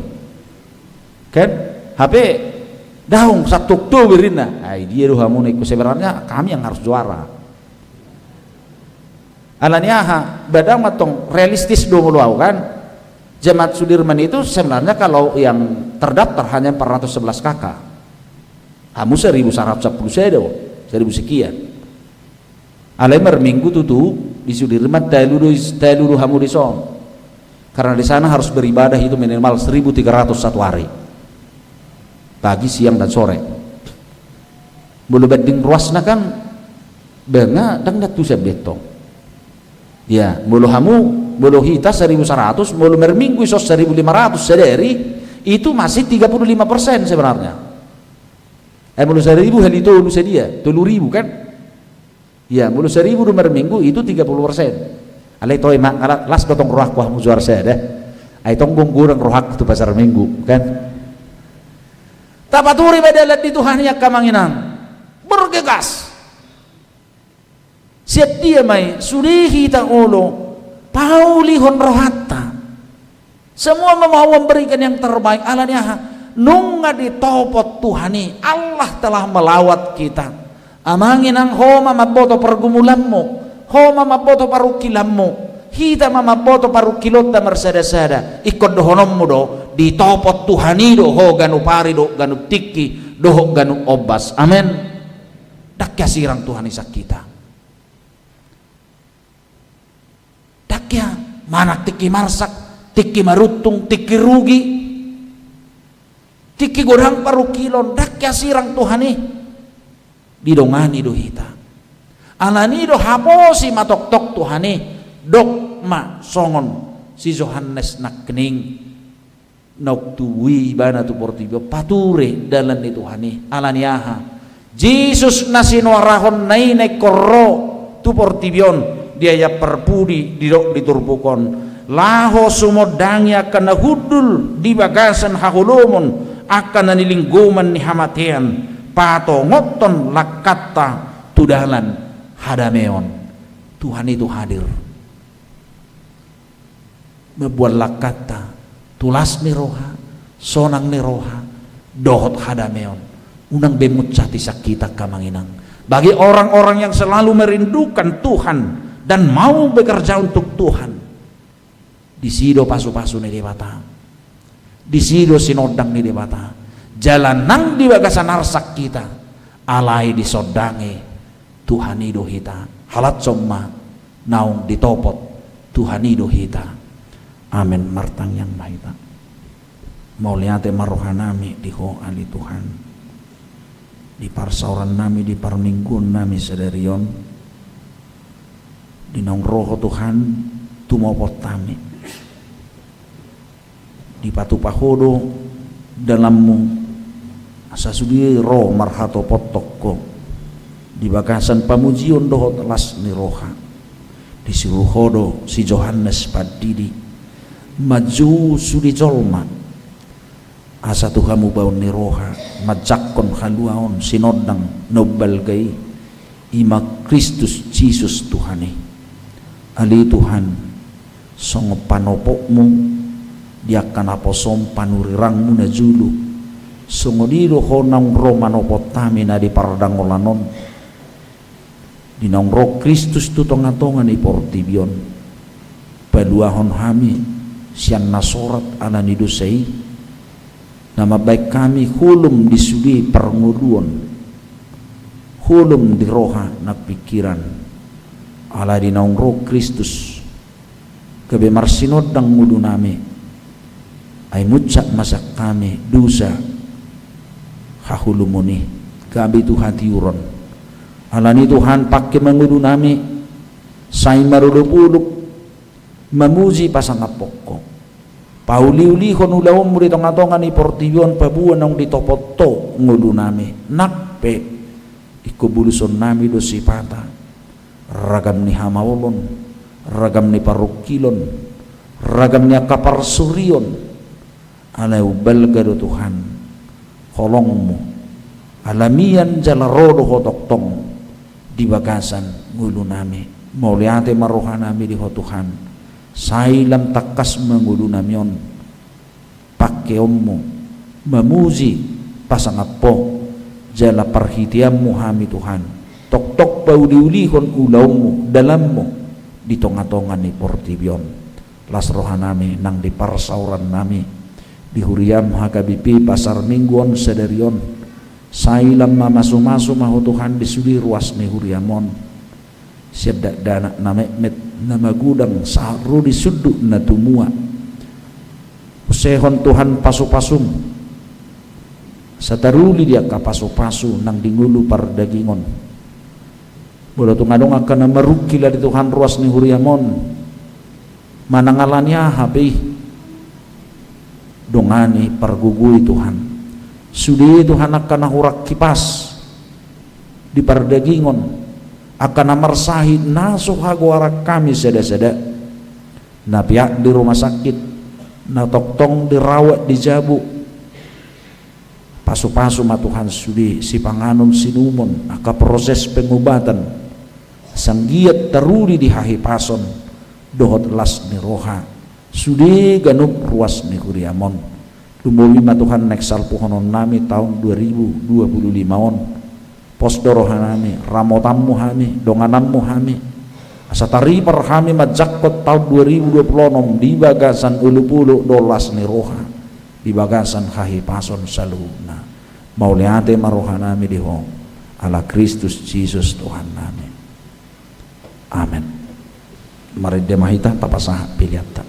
Kan? Hape, daong, satu Oktober ninna. Ai dia do hamu ningku, sebenarnya kami yang harus juara. Alani aha, ba daong antong realistis do molo au kan. Jemaat Sudirman itu sebenarnya kalau yang terdaftar hanya empat ratus sebelas K K. Hamu seribu seratus sepuluh sada, seribu sekian. Alai marminggu tutu di Sudirman talu do, talu do hamu dison. Karena di sana harus beribadah itu minimal seribu tiga ratus satu hari. Pagi, siang, dan sore. Molo banding ruasna kan, ba nga ndang na tusan be tong. Ya, molo hamu, molo hita saribu saratus, molo marminggu ison saribu lima ratus sadari, itu masih tiga puluh lima persen sebenarnya. Eh, molo saribu hali tolu sadia, tolu ribu kan? Ya, molo saribu do marminggu itu tiga puluh persen. Alai toe ma, ala las do tong rohangku hamu juar sada. Ai tong gong godang rohangku tu pasar minggu, kan? Tapature ma dalan ni Tuhan i angka amang inang. Bergegas. Sian dia ma i, sude hita olo, paulihon rohanta. Semua mau memberikan yang terbaik, ala ni aha? Nunga ditopot Tuhan i, Allah telah melawat kita. Amang inang, ho ma mamboto pergumulanmu, ho ma mamboto parungkilanmu, hita ma mamboto parungkilonta marsadasada, ingkon dohononmu do, ditopot Tuhan i do ho ganup ari dohot ganup tingki, dohot ganup ombas. Amen. Ndang hea sirang Tuhan i sian hita. Ndang hea, manang tingki marsak, tingki maruntung, tingki rugi, tingki godang parungkilon, ndang hea sirang Tuhan i. Didongani do hita. Ala ni do haposi ma tongtong Tuhan i, dok ma songon si Johannes Nangkining. Naung tubu i ibana tu portibi on, pature dalan ni Tuhan i. Ala ni aha? Jesus na sinuarahonna i na ingkon ro tu portibi on, di ayat parpudi didok di turpuk on, laho sumondangi angka na hundul di bagasan haholomon, angka na nilinggoman ni hamatean, patongothon langkanta tu dalan hadameon. Tuhan i tu hadir. Mamboan langkanta tu las ni roha, sonang ni roha, dohot hadameon. Unang be munsat i sian hita angka amang inang. Bagi orang-orang yang selalu merindukan Tuhan dan mau bekerja untuk Tuhan, disi do pasupasu ni Debata. Disi do sinondang ni Debata. Jala nang di bagasan arsak hita, alai disondangi Tuhan i do hita. Halashon ma naung ditopot Tuhan i do hita. Amen. Martangiang ma hita. Mauliate ma rohanami di Ho ale Tuhan. Di parsaorannami, di parmingguonnami sadari on, di naung ro Ho Tuhan tumopot hami. Dipatupa Ho do dalanMu, asa sude ro marhatopothon Ho di bagasan pamujion dohot las ni roha. Disuru Ho do si Johannes Pandidi manjou sude jolma, asa tu hamubaon ni roha manjangkon haluaon sinondang na umbalga i, i ma Kristus Jesus Tuhan i. Ale Tuhan, songon panopotMu di angka naposo on panurirangMu na jolo, songon i do Ho naung ro manopot hami na di pardangolan on. Di naung ro Kristus tu tongatonga ni portibi on, paluahon hami sian na sorat ala ni dosa i, na mambahen hami holom di sude parngoluon, holom di roha nang pingkiran. Ala di naung ro Kristus, gabe marsinondang ngolunami, ai munsat ma sian hami dosa haholomon i, gabe tu hatiuron. Ala ni Tuhan, pangke ma ngolunami sai marolopolop mamuji pasangaphon Ho. Pauliulihon ulaonMu di tongatonga ni portibi on, paboa naung ditopot Ho ngolunami. Nang pe ingkon bulusonnami do sipata ragam ni hamaolon, ragam ni parungkilon, ragam ni angka parsorion. Alai umbalga do Tuhan holongMu, ala mian jala ro do Ho tongtong di bagasan ngolunami. Mauliate ma rohanami di Ho Tuhan, sai lam tangkas ma ngolunami on pangkeonMu mamuji pasangap Ho, jala parhiteanMu hami Tuhan tongtong pauliulihon ulaonMu, dalanMu di tongatonga ni portibi on. Las rohanami nang di parsaorannami, di huriaM H K B P Pasar Minggu on sadari on. Sai lam mamasumasu ma Ho Tuhan di sude ruas ni huriaM on, sian dakdanak na metmet, na magodang sahat ro di sundut na tumua. Usehon Tuhan pasupasuM, Asa taruli di angka pasupasu nang di ngolu pardagingon. Molo tung adong angka na marungkil ale Tuhan ruas ni huriam on, manang ala ni aha pe i, dongani, pargogoi Tuhan. Sude Tuhan angka na hurang hipas di pardagingon, angka na marsahit na so hagoaran hami sadasada, na peak di rumah sakit, na tongtong dirawat di jabu. Pasupasu ma Tuhan sude sipanganon sinumon, angka proses pengobatan, asa anggiat taruli di hahipason dohot las ni roha sude ganup ruas ni huriam on. Lumobi ma Tuhan naeng salpuhononnami taon dua ribu dua puluh lima on. Pos do rohanami, ramotanmu hami, dongananmu hami, asa taripar hami manjangkon taon dua ribu dua puluh onom di bagasan olopolop dohot las ni roha, di bagasan hahipason saluhutna. Mauliate ma rohanami di Ho, ala Kristus Jesus Tuhannami. Amen. Marende ma hita, tapasahat peleanta.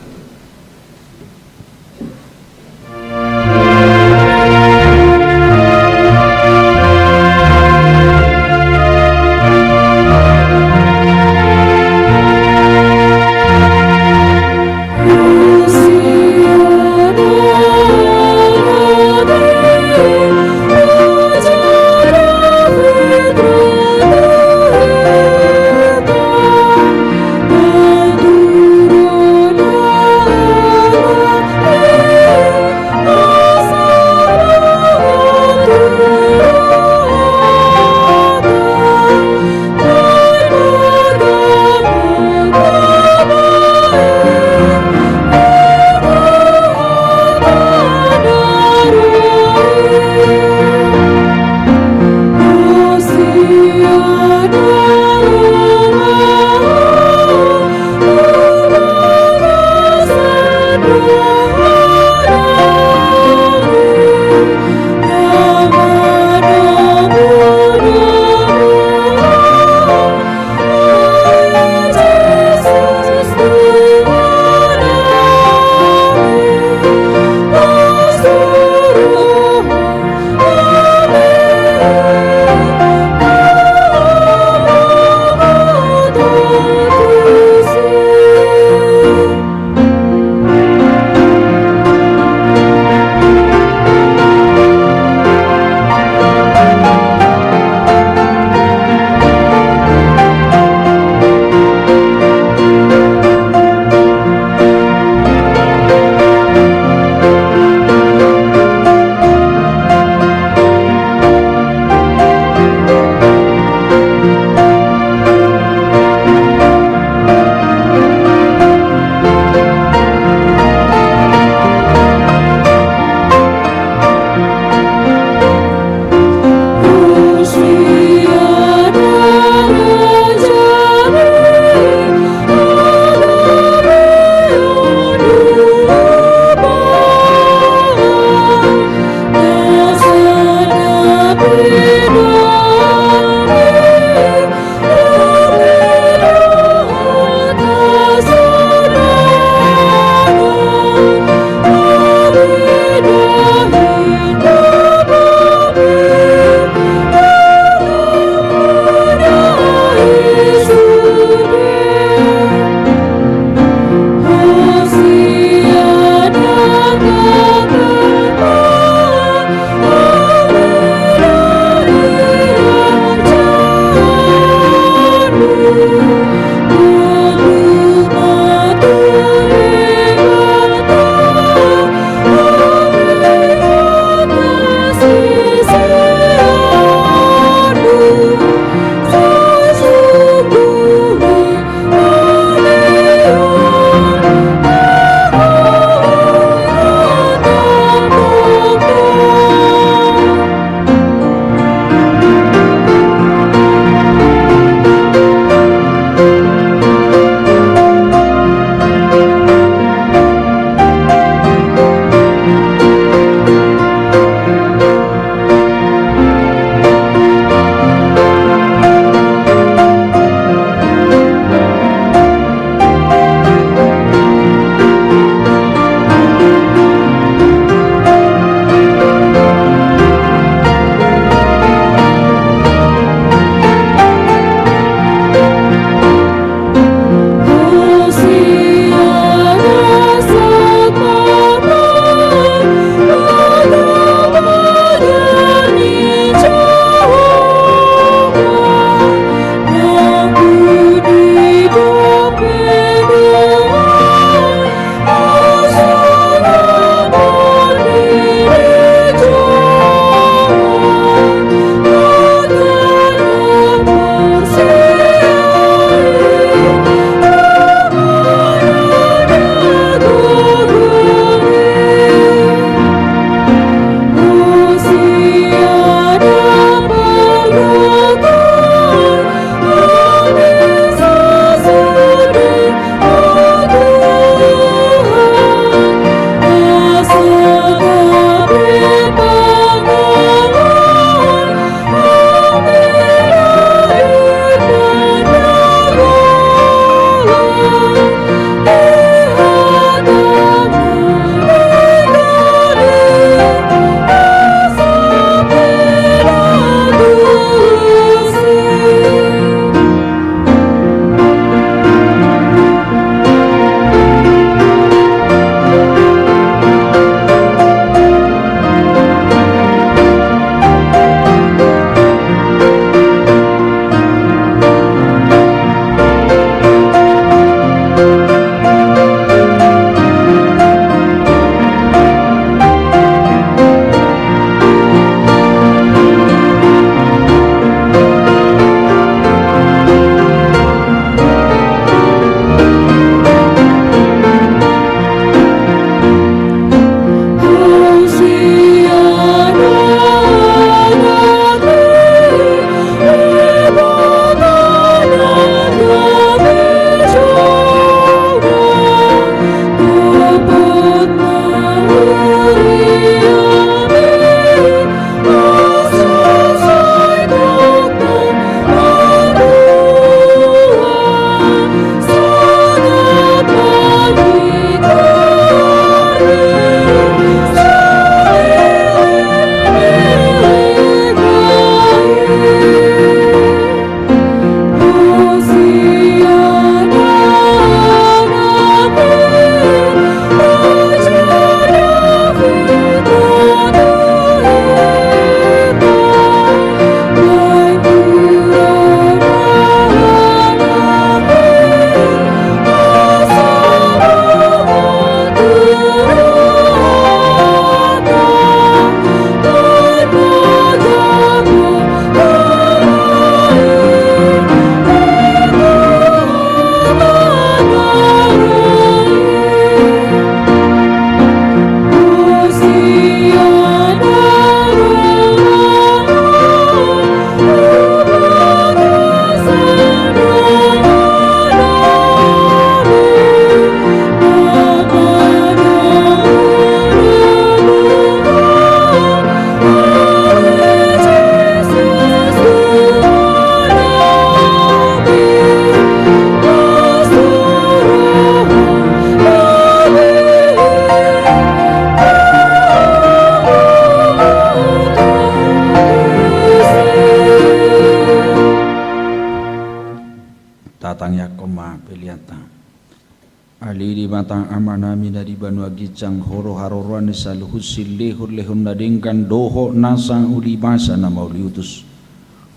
Ale Debata Amanami na di banua ginjang, Ho do haroroan ni saluhut silehonlehon na denggan dohot nasa ulibasa na mauliutus.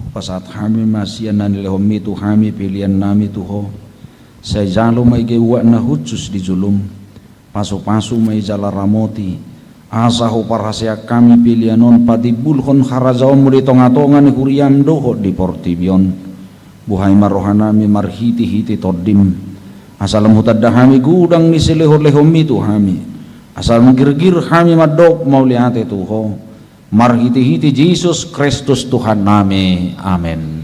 Hupasahat hami ma sian na nilehonMi tu hami peleannami tu Ho. Sai jalo ma i gabe uap na hushus di jolom. Pasupasu ma i jala ramoti, asa huparhaseang hami pelean on patimbulhon harajaonMu di tongatonga ni huriaM dohot di portibi on. Buhai ma rohanami marhitehite TondiM, asa lam hutanda hami godang ni silehonlehonMi tu hami, asa lam girgir hami mandok mauliate tu Ho. Marhitehite Jesus Kristus Tuhannami. Amen.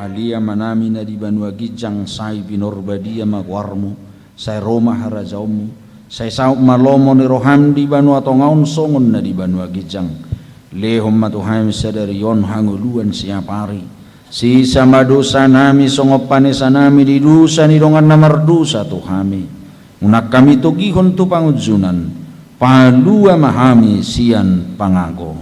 Ale Amanami na di banua ginjang, sai pinarbadia ma goarMu. Sai ro ma harajaonMu, sai saut ma lomo ni rohaM di banua tonga on songon na di banua ginjang. Lehon ma tu hami sadari on hangoluan siapari. Sesa ma dosanami songon panesanami di dosa ni dongan na mardosa tu hami. Unang hami togihon tu pangunjunan, palua ma hami sian pangago.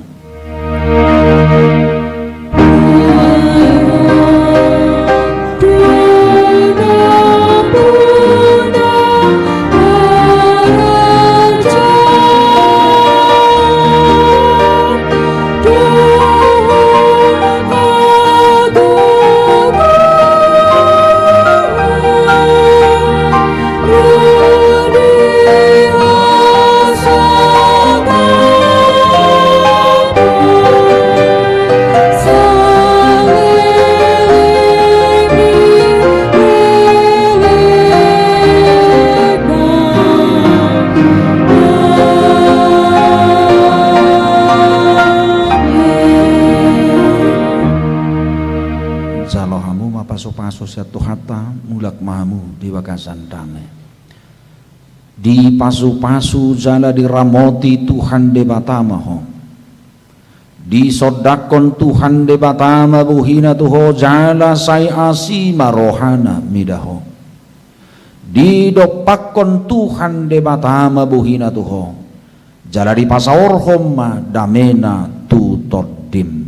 Jalo hamu ma pasupasu sian Tuhanta, mulak ma hamu di bagasan dame. Dipasupasu jala diramoti Tuhan Debata ma ho. Disondangkon Tuhan Debata ma bohina tu ho jala sai asi ma rohana mida ho. Didompakkon Tuhan Debata ma bohina tu ho jala dipasaorhon ma damena tu tondim.